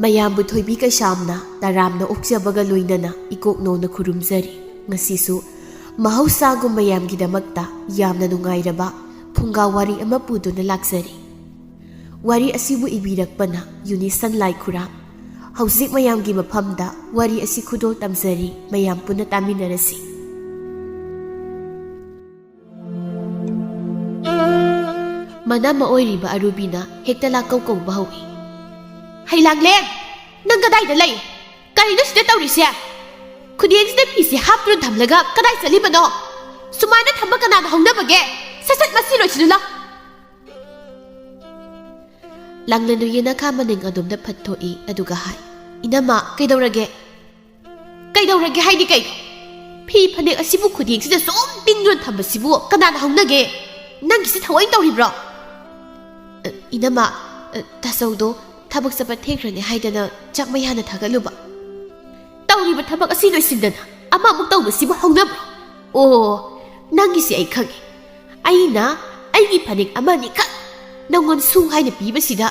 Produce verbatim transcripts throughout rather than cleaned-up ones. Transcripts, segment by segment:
ꯑꯌꯥꯝꯕ ꯊꯣꯏꯕꯤ ꯀꯩꯁꯥꯝꯅ ꯇꯔꯥꯝꯅ ꯑꯣꯛꯆꯕꯒ ꯂꯣꯏꯅꯅ ꯏꯀꯣꯛ ꯅꯧꯅ ꯈꯨꯔꯨꯝꯖꯔꯤ꯫ ꯉꯁꯤꯁꯨ ꯃꯍꯧꯁꯥꯒꯨꯝ ꯃꯌꯥꯝꯒꯤꯗꯃꯛꯇ ꯌꯥꯝꯅ ꯅꯨꯡꯉꯥꯏꯔꯕ ꯐꯨꯡꯒꯥ ꯋꯥꯔꯤ ꯑꯃ ꯄꯨꯗꯨꯅ ꯂꯥꯛꯆꯔꯤ꯫ ꯋꯥꯔꯤ ꯑꯁꯤꯕꯨ ꯏꯕꯤꯔꯛꯄꯅ ꯌꯨꯅꯤꯁꯟ ꯂꯥꯏꯈꯨꯔꯥꯝ꯫ ꯍꯧꯖꯤꯛ ꯃꯌꯥꯝꯒꯤ ꯃꯐꯝꯗ ꯋꯥꯔꯤ ꯑꯁꯤ ꯈꯨꯗꯣꯜ ꯇꯝꯖꯔꯤ, ꯃꯌꯥꯝ ꯄꯨꯟꯅ ꯇꯥꯃꯤꯟꯅꯔꯁꯤ꯫ ꯃꯅꯝꯃ ꯑꯣꯏꯔꯤꯕ ꯑꯔꯨꯕꯤꯅ ꯍꯦꯛꯇ ꯂꯥꯛꯀꯧ ꯀꯧꯕ ꯍꯧꯏ꯫ "ꯍꯩ ꯂꯥꯡꯂꯦ, ꯅꯪ ꯀꯗꯥꯏꯗ ꯂꯩ? ꯀꯔꯤꯅꯣ ꯁꯤꯗ ꯇꯧꯔꯤꯁꯦ? ꯈꯨꯗꯦꯡꯁꯤꯗ ꯐꯤꯁꯦ ꯍꯥꯞꯇꯨꯅ ꯊꯝꯂꯒ ꯀꯗꯥꯏ ꯆꯠꯂꯤꯕꯅꯣ? ꯁꯨꯃꯥꯏꯅ ꯊꯝꯕ ꯀꯅꯥꯅ ꯍꯧꯅꯕꯒꯦ? ꯁꯠ ꯁꯠ ꯃꯁꯤ ꯂꯣꯏꯁꯤꯜꯂꯨ ꯂꯥꯎ!" ꯂꯥꯡꯂꯦꯟꯗꯨ ꯌꯦꯅꯈꯥ ꯃꯅꯤꯡ ꯑꯗꯣꯝꯗ ꯐꯠ ꯊꯣꯛꯏ, ꯑꯗꯨꯒ ꯍꯥꯏ, "ꯏꯅꯝꯃ, ꯀꯩꯗꯧꯔꯒꯦ?" "ꯀꯩꯗꯧꯔꯒꯦ ꯍꯥꯏꯗꯤ ꯀꯩꯅꯣ? ꯐꯤ ꯐꯅꯦꯛ ꯑꯁꯤꯕꯨ ꯈꯨꯗꯦꯡꯁꯤꯗ ꯁꯨꯝ ꯇꯤꯡꯗꯨꯅ ꯊꯝꯕꯁꯤꯕꯨ ꯀꯅꯥꯅ ꯍꯧꯅꯒꯦ? ꯅꯪꯒꯤꯁꯤ ꯊꯑꯣꯏꯅ ꯇꯧꯔꯤꯕ꯭ꯔꯣ?" "ꯑ, ꯏꯅꯝꯃ, ꯑ, ꯇꯥꯆꯧꯗꯣ ꯊꯕꯛ ꯆꯠꯄ ꯊꯦꯡꯈ꯭ꯔꯅꯤ ꯍꯥꯏꯗꯅ ꯆꯥꯛ ꯃꯩ ꯍꯥꯟꯅ ꯊꯥꯒꯠꯂꯨꯕ꯫" "ꯇꯧꯔꯤꯕ ꯊꯕꯛ ꯑꯁꯤ ꯂꯣꯏꯁꯤꯟꯗꯅ ꯑꯃꯃꯨꯛ ꯇꯧꯕꯁꯤꯕꯨ ꯍꯧꯅꯕ꯭ꯔꯣ? ꯑꯣ, ꯅꯪꯒꯤꯁꯤ ꯑꯩ ꯈꯪꯉꯦ꯫ ꯑꯩꯅ ꯑꯩꯒꯤ ꯐꯅꯦꯛ ꯑꯃꯅꯤꯈꯛ ꯅꯪꯉꯣꯟ ꯁꯨ ꯍꯥꯏꯅ ꯄꯤꯕꯁꯤꯗ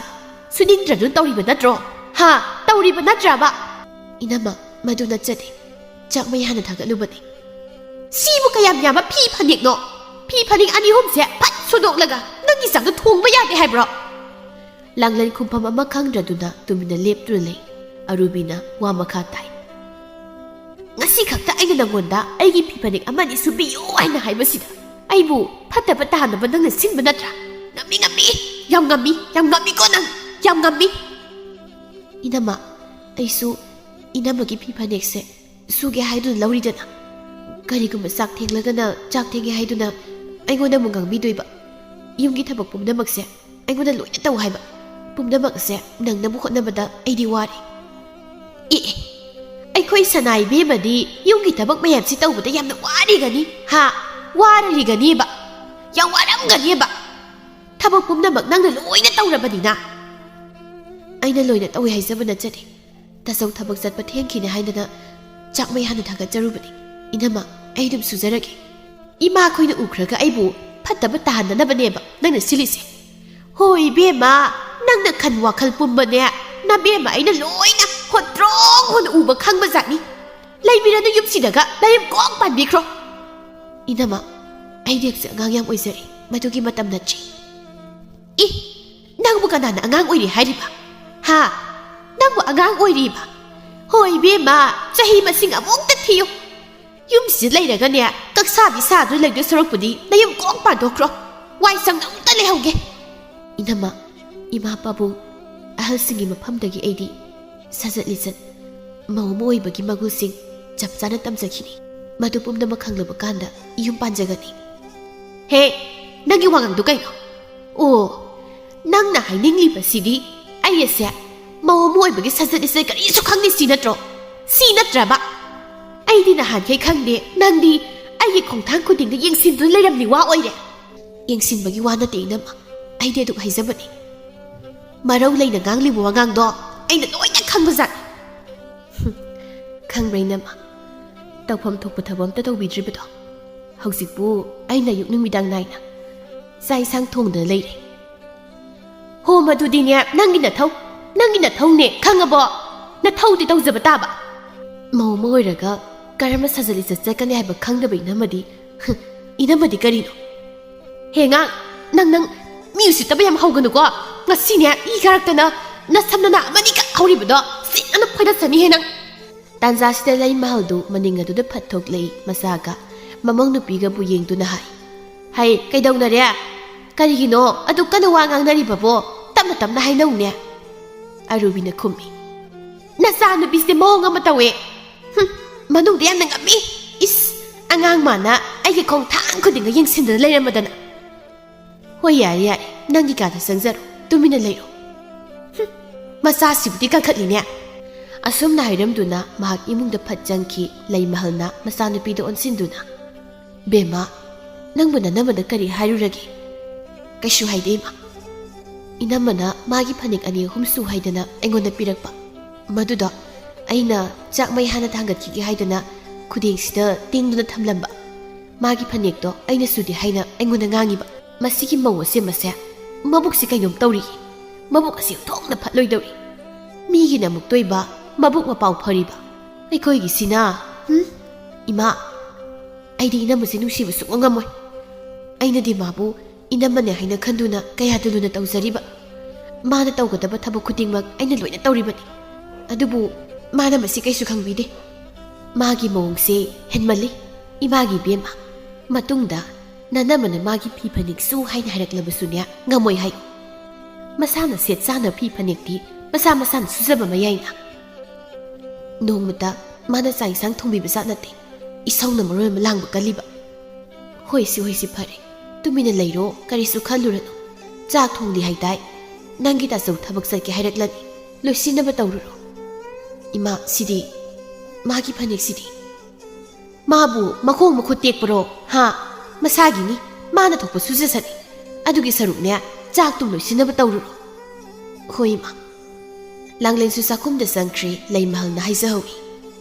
ꯁꯨꯅꯤꯡꯗ꯭ꯔꯗꯨꯅ ꯇꯧꯔꯤꯕ ꯅꯠꯇ꯭ꯔꯣ? ꯍꯥ? ꯇꯧꯔꯤꯕ ꯅꯠꯇ꯭ꯔꯕ?" "ꯏꯅꯝꯃ, ꯃꯗꯨ ꯅꯠꯆꯗꯦ꯫ ꯆꯥꯛ ꯃꯩ ꯍꯥꯟꯅ ꯊꯥꯒꯠꯂꯨꯕꯅꯤ꯫" "ꯁꯤꯕꯨ ꯀꯌꯥꯝ ꯌꯥꯝꯕ ꯐꯤ ꯐꯅꯦꯛꯅꯣ? ꯐꯤ ꯐꯅꯦꯛ ꯑꯅꯤ ꯑꯍꯨꯝꯁꯦ ꯐꯠ ꯁꯨꯗꯣꯛꯂꯒ ꯅꯪꯒꯤ ꯆꯥꯛꯇ ꯊꯣꯡꯕ ꯌꯥꯗꯦ ꯍꯥꯏꯕ꯭ꯔꯣ?" ꯂꯥꯡꯂꯦꯟ ꯈꯨꯝꯐꯝ ꯑꯃ ꯈꯪꯗ꯭ꯔꯗꯨꯅ ꯇꯨꯃꯤꯟꯅ ꯂꯦꯞꯇꯨꯅ ꯂꯩ꯫ ꯑꯔꯨꯕꯤꯅ ꯋꯥ ꯃꯈꯥ ꯇꯥꯏ꯫ "ꯉꯁꯤ ꯈꯛꯇ ꯑꯩꯅ ꯅꯪꯉꯣꯟꯗ ꯑꯩꯒꯤ ꯐꯤ ꯐꯅꯦꯛ ꯑꯃꯅꯤ ꯁꯨꯕꯤꯌꯨ ꯍꯥꯏꯅ ꯍꯥꯏꯕꯁꯤꯗ ꯑꯩꯕꯨ ꯐꯠꯇꯕ ꯇꯥꯍꯟꯅꯕ ꯅꯪꯅ ꯁꯤꯟꯕ ꯅꯠꯇ꯭ꯔꯥ? ꯉꯝꯃꯤ, ꯉꯝꯃꯤ, ꯌꯥꯝ ꯉꯝꯃꯤ, ꯌꯥꯝ ꯉꯝꯃꯤꯀꯣ ꯅꯪ, ꯌꯥꯝ ꯉꯝꯃꯤ꯫" "ꯏꯅꯝꯃ, ꯑꯩꯁꯨ ꯏꯅꯝꯃꯒꯤ ꯐꯤ ꯐꯅꯦꯛꯁꯦ ꯁꯨꯒꯦ ꯍꯥꯏꯗꯨꯅ ꯂꯧꯔꯤꯗꯅ꯫ ꯀꯔꯤꯒꯨꯝꯕ ꯆꯥꯛ ꯊꯦꯡꯂꯒꯅ ꯆꯥꯛ ꯊꯦꯡꯉꯦ ꯍꯥꯏꯗꯨꯅ ꯑꯩꯉꯣꯟꯗ ꯑꯃꯨꯛ ꯉꯥꯡꯕꯤꯗꯣꯏꯕ? ꯌꯨꯝꯒꯤ ꯊꯕꯛ ꯄꯨꯝꯅꯃꯛꯁꯦ ꯑꯩꯉꯣꯟꯗ ꯂꯣꯏꯅ ꯇꯧ ꯍꯥꯏꯕ꯫ ꯄꯨꯝꯅꯃꯛ ꯑꯁꯦ ꯅꯪꯅꯕ ꯍꯣꯠꯅꯕꯗ ꯑꯩꯗꯤ ꯋꯥꯔꯦ꯫" "ꯑꯦ, ꯑꯦ, ꯑꯩꯈꯣꯏ ꯁꯅꯥ ꯏꯕꯦꯝꯃꯗꯤ ꯌꯨꯝꯒꯤ ꯊꯕꯛ ꯃꯌꯥꯝꯁꯤ ꯇꯧꯕꯗ ꯌꯥꯝꯅ ꯋꯥꯔꯤꯒꯅꯤ, ꯍꯥ? ꯋꯥꯔꯤꯒꯅꯤꯕ, ꯌꯥꯝ ꯋꯥꯔꯝꯒꯅꯤꯕ꯫ ꯊꯕꯛ ꯄꯨꯝꯅꯃꯛ ꯅꯪꯅ ꯂꯣꯏꯅ ꯇꯧꯔꯕꯅꯤꯅ꯫" "ꯑꯩꯅ ꯂꯣꯏꯅ ꯇꯧꯏ ꯍꯥꯏꯖꯕ ꯅꯠꯆꯗꯦ꯫ ꯇꯥꯆꯧ ꯊꯕꯛ ꯆꯠꯄ ꯊꯦꯡꯈꯤꯅꯤ ꯍꯥꯏꯗꯅ ꯆꯥꯛ ꯃꯩ ꯍꯥꯟꯅ ꯊꯥꯒꯠꯆꯔꯨꯕꯅꯤ꯫ ꯏꯅꯝꯃ, ꯑꯩ ꯑꯗꯨꯝ ꯁꯨꯖꯔꯒꯦ꯫" "ꯏꯃꯥꯈꯣꯏꯅ ꯎꯈ꯭ꯔꯒ ꯑꯩꯕꯨ ꯐꯠꯇꯕ ꯇꯥꯍꯟꯅꯅꯕꯅꯦꯕ ꯅꯪꯅ ꯁꯤꯜꯂꯤꯁꯦ꯫" "ꯍꯣꯏ ꯏꯕꯦꯝꯃ, ꯅꯪꯅ ꯈꯟ ꯋꯥꯈꯜ ꯄꯨꯝꯕꯅꯦ ꯅꯕꯦꯝꯃ ꯑꯩꯅ ꯂꯣꯏꯅ ꯍꯣꯠꯇ꯭ꯔꯣꯡ ꯍꯣꯟꯅ ꯎꯕ ꯈꯪꯕ ꯖꯥꯠꯅꯤ꯫ ꯂꯩꯕꯤꯔꯅꯨ ꯌꯨꯝꯁꯤꯗꯒ, ꯅꯌꯨꯝ ꯀꯣꯛ ꯄꯥꯟꯕꯤꯈ꯭ꯔꯣ꯫ ꯏꯅꯝꯃ, ꯑꯩꯗꯤ ꯍꯧꯖꯤꯛ ꯑꯉꯥꯡ ꯌꯥꯝ ꯑꯣꯏꯖꯔꯤ, ꯃꯗꯨꯒꯤ ꯃꯇꯝ ꯅꯠꯇ꯭ꯔꯤ꯫ ꯏ, ꯅꯪꯕꯨ ꯀꯅꯥꯅ ꯑꯉꯥꯡ ꯑꯣꯏꯔꯤ ꯍꯥꯏꯔꯤꯕ? ꯍꯥ? ꯅꯪꯕꯨ ꯑꯉꯥꯡ ꯑꯣꯏꯔꯤꯕ? ꯍꯣꯏ ꯏꯕꯦꯝꯃ, ꯆꯍꯤ ꯃꯁꯤꯡ ꯑꯃꯨꯛꯇ ꯊꯤꯌꯨ꯫ ꯌꯨꯝꯁꯤꯗ ꯂꯩꯔꯒꯅꯦ, ꯀꯛꯁꯥꯕꯤ ꯁꯥꯗꯨꯅ ꯂꯩꯗꯣꯏ ꯁꯔꯨꯛꯄꯨꯗꯤ ꯅꯌꯨꯝ ꯀꯣꯛ ꯄꯥꯟꯊꯣꯛꯈ꯭ꯔꯣ꯫ ꯋꯥꯏ ꯁꯪꯅ ꯑꯃꯨꯛꯇ ꯂꯩꯍꯧꯒꯦ꯫ ꯏꯅꯝꯃ, ꯏꯃꯥ ꯄꯥꯕꯨꯡ, ꯑꯍꯜꯁꯤꯡꯒꯤ ꯃꯐꯝꯗꯒꯤ ꯑꯩꯗꯤ ꯁꯖꯠ ꯂꯤꯆꯠ, ꯃꯧ ꯑꯃ ꯑꯣꯏꯕꯒꯤ ꯃꯒꯨꯟꯁꯤꯡ ꯆꯞ ꯆꯥꯅ ꯇꯝꯖꯈꯤꯅꯤ꯫ ꯃꯗꯨ ꯄꯨꯝꯅꯃꯛ ꯈꯪꯂꯕ ꯀꯥꯟꯗ ꯌꯨꯝ ꯄꯥꯟꯖꯒꯅꯤ꯫ ꯍꯦ, ꯅꯪꯒꯤ ꯋꯥꯉꯥꯡꯗꯣ ꯀꯩꯅꯣ? ꯑꯣ, ꯅꯪꯅ ꯍꯥꯏꯅꯤꯡꯂꯤꯕꯁꯤꯗꯤ ꯑꯩ ꯑꯁꯦ ꯃꯧ ꯑꯃ ꯑꯣꯏꯕꯒꯤ ꯁꯖꯠ ꯂꯤꯆꯠ ꯀꯔꯤꯁꯨ ꯈꯪꯗꯦ ꯁꯤ ꯅꯠꯇ꯭ꯔꯣ? ꯁꯤ ꯅꯠꯇ꯭ꯔꯕ? ꯑꯩꯗꯤ ꯅꯍꯥꯟꯈꯩ ꯈꯪꯗꯦ, ꯅꯪꯗꯤ ꯑꯩꯒꯤ ꯈꯣꯡꯊꯥꯡ ꯈꯨꯗꯤꯡꯗ ꯌꯦꯡꯁꯤꯟꯗꯨꯅ ꯂꯩꯔꯝꯂꯤ ꯋꯥ ꯑꯣꯏꯔꯦ꯫ ꯌꯦꯡꯁꯤꯟꯕꯒꯤ ꯋꯥ ꯅꯠꯇꯦ ꯏꯅꯝꯃ, ꯑꯩꯗꯤ ꯑꯗꯨꯛ ꯍꯥꯏꯖꯕꯅꯤ꯫ ꯃꯔꯧ ꯂꯩꯅ ꯉꯥꯡꯂꯤꯕ ꯋꯥꯉꯥꯡꯗꯣ ꯑꯩꯅ ꯂꯣꯏꯅ ꯈꯪꯕꯖꯥꯠꯅꯤ꯫ ꯈꯪꯕ꯭ꯔꯥ ꯏꯅꯝꯃ, ꯇꯧꯐꯝ ꯊꯣꯛꯄ ꯊꯕꯛ ꯑꯝꯇ ꯇꯧꯕꯤꯗ꯭ꯔꯤꯕꯗꯣ? ꯍꯧꯖꯤꯛꯄꯨ ꯑꯩꯅ ꯑꯌꯨꯛ ꯅꯨꯃꯤꯗꯥꯡ ꯅꯥꯏꯅ ꯆꯥꯛ ꯏꯟꯁꯥꯡ ꯊꯣꯡꯗꯅ ꯂꯩꯔꯦ꯫ ꯍꯣ, ꯃꯗꯨꯗꯤꯅꯦ, ꯅꯪꯒꯤ ꯅꯊꯧ, ꯅꯪꯒꯤ ꯅꯊꯧꯅꯦ, ꯈꯪꯉꯕꯣ? ꯅꯊꯧꯗꯤ ꯇꯧꯖꯕ ꯇꯥꯕ꯫ ꯃꯧ ꯑꯃ ꯑꯣꯏꯔꯒ ꯀꯔꯝꯅ ꯁꯖꯠ ꯂꯤꯆꯠ ꯆꯠꯀꯅꯤ ꯍꯥꯏꯕ ꯈꯪꯗꯕ ꯏꯅꯝꯃꯗꯤ, ꯏꯅꯝꯃꯗꯤ ꯀꯔꯤꯅꯣ? ꯍꯦ ꯑꯉꯥꯡ, ꯅꯪ, ꯅꯪ ꯃꯤ ꯎꯁꯤꯠꯇꯕ ꯌꯥꯝ ꯍꯧꯒꯅꯨꯀꯣ꯫ ꯉꯁꯤꯅꯦ, ꯏ ꯀꯥꯔꯛꯇꯅ ꯅꯁꯝ ꯅꯅꯥ ꯑꯃꯅꯤꯈꯛ ꯍꯧꯔꯤꯕꯗꯣ ꯁꯤꯠꯅꯅ ꯐꯣꯏꯗꯠꯆꯅꯤꯍꯦ ꯅꯪ꯫ ꯇꯥꯟꯖꯥꯁꯤꯗ ꯂꯩꯃꯍꯜꯗꯨ ꯃꯅꯤꯡ ꯑꯗꯨꯗ ꯐꯠ ꯊꯣꯛꯂꯛꯏ, ꯃꯆꯥꯒ ꯃꯃꯧ ꯅꯨꯄꯤꯒꯕꯨ ꯌꯦꯡꯗꯨꯅ ꯍꯥꯏ, "ꯍꯩ, ꯀꯩꯗꯧꯅꯔꯦ? ꯀꯔꯤꯒꯤꯅꯣ ꯑꯗꯨ ꯀꯟꯅ ꯋꯥ ꯉꯥꯡꯅꯔꯤꯕꯕꯣ? ꯇꯞꯅ ꯇꯞꯅ ꯍꯥꯏꯅꯧꯅꯦ꯫" ꯑꯔꯨꯕꯤꯅ ꯈꯨꯝꯃꯤ, "ꯅꯆꯥ ꯅꯨꯄꯤꯁꯦ ꯃꯑꯣꯡ ꯑꯃ ꯇꯧꯋꯦ꯫ ꯍꯨꯝ, ꯃꯅꯨꯡꯗ ꯌꯥꯝꯅ ꯉꯝꯃꯤ꯫ ꯏꯁ, ꯑꯉꯥꯡ ꯃꯥꯅ ꯑꯩꯒꯤ ꯈꯣꯡꯊꯥꯡ ꯈꯨꯗꯤꯡꯒ ꯌꯦꯡꯁꯤꯟꯗꯨꯅ ꯂꯩꯔꯝꯃꯗꯅ꯫" "ꯍꯣꯏ, ꯌꯥꯔꯦ, ꯌꯥꯔꯦ, ꯅꯪꯒꯤ ꯀꯥꯗ ꯆꯪꯖꯔꯣ, ꯇꯨꯃꯤꯟꯅ ꯂꯩꯔꯣ꯫" ꯍꯨꯝ, ꯃꯆꯥꯁꯤꯕꯨꯗꯤ ꯀꯟꯈꯠꯂꯤꯅꯦ꯫ ꯑꯁꯨꯝꯅ ꯍꯥꯏꯔꯝꯗꯨꯅ ꯃꯍꯥꯛ ꯏꯃꯨꯡꯗ ꯐꯠ ꯆꯪꯈꯤ꯫ ꯂꯩꯃꯍꯜꯅ ꯃꯆꯥꯅꯨꯄꯤꯗ ꯑꯣꯟꯁꯤꯟꯗꯨꯅ, "ꯕꯦꯝꯃ, ꯅꯪꯕꯨ ꯅꯅꯝꯃꯗ ꯀꯔꯤ ꯍꯥꯏꯔꯨꯔꯒꯦ?" "ꯀꯩꯁꯨ ꯍꯥꯏꯗꯦ, ꯏꯃꯥ꯫ ꯏꯅꯝꯃꯅ ꯃꯥꯒꯤ ꯐꯅꯦꯛ ꯑꯅꯤ ꯑꯍꯨꯝ ꯁꯨ ꯍꯥꯏꯗꯅ ꯑꯩꯉꯣꯟꯗ ꯄꯤꯔꯛꯄ꯫ ꯃꯗꯨꯗꯣ ꯑꯩꯅ ꯆꯥꯛ ꯃꯩ ꯍꯥꯟꯅ ꯊꯥꯡꯒꯠꯈꯤꯒꯦ ꯍꯥꯏꯗꯅ ꯈꯨꯗꯦꯡꯁꯤꯗ ꯇꯤꯡꯗꯨꯅ ꯊꯝꯂꯝꯕ꯫ ꯃꯥꯒꯤ ꯐꯅꯦꯛꯇꯣ ꯑꯩꯅ ꯁꯨꯗꯦ ꯍꯥꯏꯅ ꯑꯩꯉꯣꯟꯗ ꯉꯥꯡꯉꯤꯕ꯫ ꯃꯁꯤꯒꯤ ꯃꯧ ꯑꯁꯦꯝꯕꯁꯦ ꯃꯕꯨꯛꯁꯤ ꯀꯩꯅꯣꯝ ꯇꯧꯔꯤ꯫ ꯃꯕꯨꯛ ꯑꯁꯤ ꯑꯣꯟꯊꯣꯛꯅ ꯐꯠꯂꯣꯏꯗꯧꯔꯤ꯫" ꯃꯤꯒꯤꯅ ꯑꯃꯨꯛꯇꯣꯏꯕ, ꯃꯕꯨꯛ ꯃꯄꯥꯎ ꯐꯔꯤꯕ꯫ ꯑꯩꯈꯣꯏꯒꯤꯁꯤꯅ, ꯍꯨꯝ? ꯏꯃꯥ, ꯑꯩꯗꯤ ꯏꯅꯝꯃꯁꯦ ꯅꯨꯡꯁꯤꯕ ꯁꯨꯛꯉꯝ ꯉꯝꯃꯣꯏ꯫ ꯑꯩꯅꯗꯤ ꯃꯥꯕꯨ ꯏꯅꯝꯃꯅꯦ ꯍꯥꯏꯅ ꯈꯟꯗꯨꯅ ꯀꯌꯥꯗ ꯂꯨꯅ ꯇꯧꯖꯔꯤꯕ꯫ ꯃꯥꯅ ꯇꯧꯒꯗꯕ ꯊꯕꯛ ꯈꯨꯗꯤꯡꯃꯛ ꯑꯩꯅ ꯂꯣꯏꯅ ꯇꯧꯔꯤꯕꯅꯤ꯫ ꯑꯗꯨꯕꯨ ꯃꯥꯅ ꯃꯁꯤ ꯀꯩꯁꯨ ꯈꯪꯕꯤꯗꯦ꯫ ꯃꯥꯒꯤ ꯃꯑꯣꯡꯁꯦ ꯍꯦꯟꯃꯜꯂꯤ, ꯏꯃꯥꯒꯤ ꯏꯕꯦꯝꯃ꯫ ꯃꯇꯨꯡꯗ ꯅꯅꯝꯃꯅ ꯃꯥꯒꯤ ꯐꯤ ꯐꯅꯦꯛꯁꯨ ꯍꯥꯏꯅ ꯍꯥꯏꯔꯛꯂꯕꯁꯨꯅꯦ, ꯉꯝꯃꯣꯏ ꯍꯥꯏ꯫ ꯃꯁꯥꯅ ꯁꯦꯠ ꯆꯥꯅ ꯐꯤ ꯐꯅꯦꯛꯇꯤ ꯃꯁꯥ ꯃꯁꯥꯅ ꯁꯨꯖꯕ ꯃꯌꯥꯏꯅ꯫ ꯅꯣꯡꯃꯇ ꯃꯥꯅ ꯆꯥꯛ ꯏꯟꯁꯥꯡ ꯊꯣꯡꯕꯤꯕ ꯖꯥꯠ ꯅꯠꯇꯦ, ꯏꯁꯧꯅ ꯃꯔꯣꯜ ꯑꯃ ꯂꯥꯡꯕ ꯀꯜꯂꯤꯕ꯫ "ꯍꯣꯏꯁꯤ, ꯍꯣꯏꯁꯤ, ꯐꯔꯦ, ꯇꯨꯃꯤꯟꯅ ꯂꯩꯔꯣ, ꯀꯔꯤꯁꯨ ꯈꯜꯂꯨꯔꯅꯨ꯫ ꯆꯥꯛ ꯊꯣꯡꯂꯤ ꯍꯥꯏꯗꯥꯏ? ꯅꯪꯒꯤ ꯇꯥꯆꯧ ꯊꯕꯛ ꯆꯠꯀꯦ ꯍꯥꯏꯔꯛꯂꯅꯤ, ꯂꯣꯏꯁꯤꯟꯅꯕ ꯇꯧꯔꯨꯔꯣ꯫" ꯏꯃꯥ, ꯁꯤꯗꯤ, ꯃꯥꯒꯤ ꯐꯅꯦꯛꯁꯤꯗꯤ? ꯃꯥꯕꯨ ꯃꯈꯣꯡ ꯃꯈꯨꯠ ꯇꯦꯛꯄꯔꯣ? ꯍꯥ? ꯃꯁꯥꯒꯤꯅꯤ, ꯃꯥꯅ ꯊꯣꯛꯄ ꯁꯨꯖꯁꯅꯤ꯫ ꯑꯗꯨꯒꯤ ꯁꯔꯨꯛꯅꯦ, ꯆꯥꯛꯇꯨꯝ ꯂꯣꯏꯁꯤꯟꯅꯕ ꯇꯧꯔꯨꯔꯣ꯫ ꯍꯣꯏ, ꯏꯃꯥ꯫ ꯂꯥꯡꯂꯦꯟꯁꯨ ꯆꯥꯛꯈꯨꯝꯗ ꯆꯪꯈ꯭ꯔꯦ, ꯂꯩꯃꯍꯜꯅ ꯍꯥꯏꯖꯍꯧꯏ꯫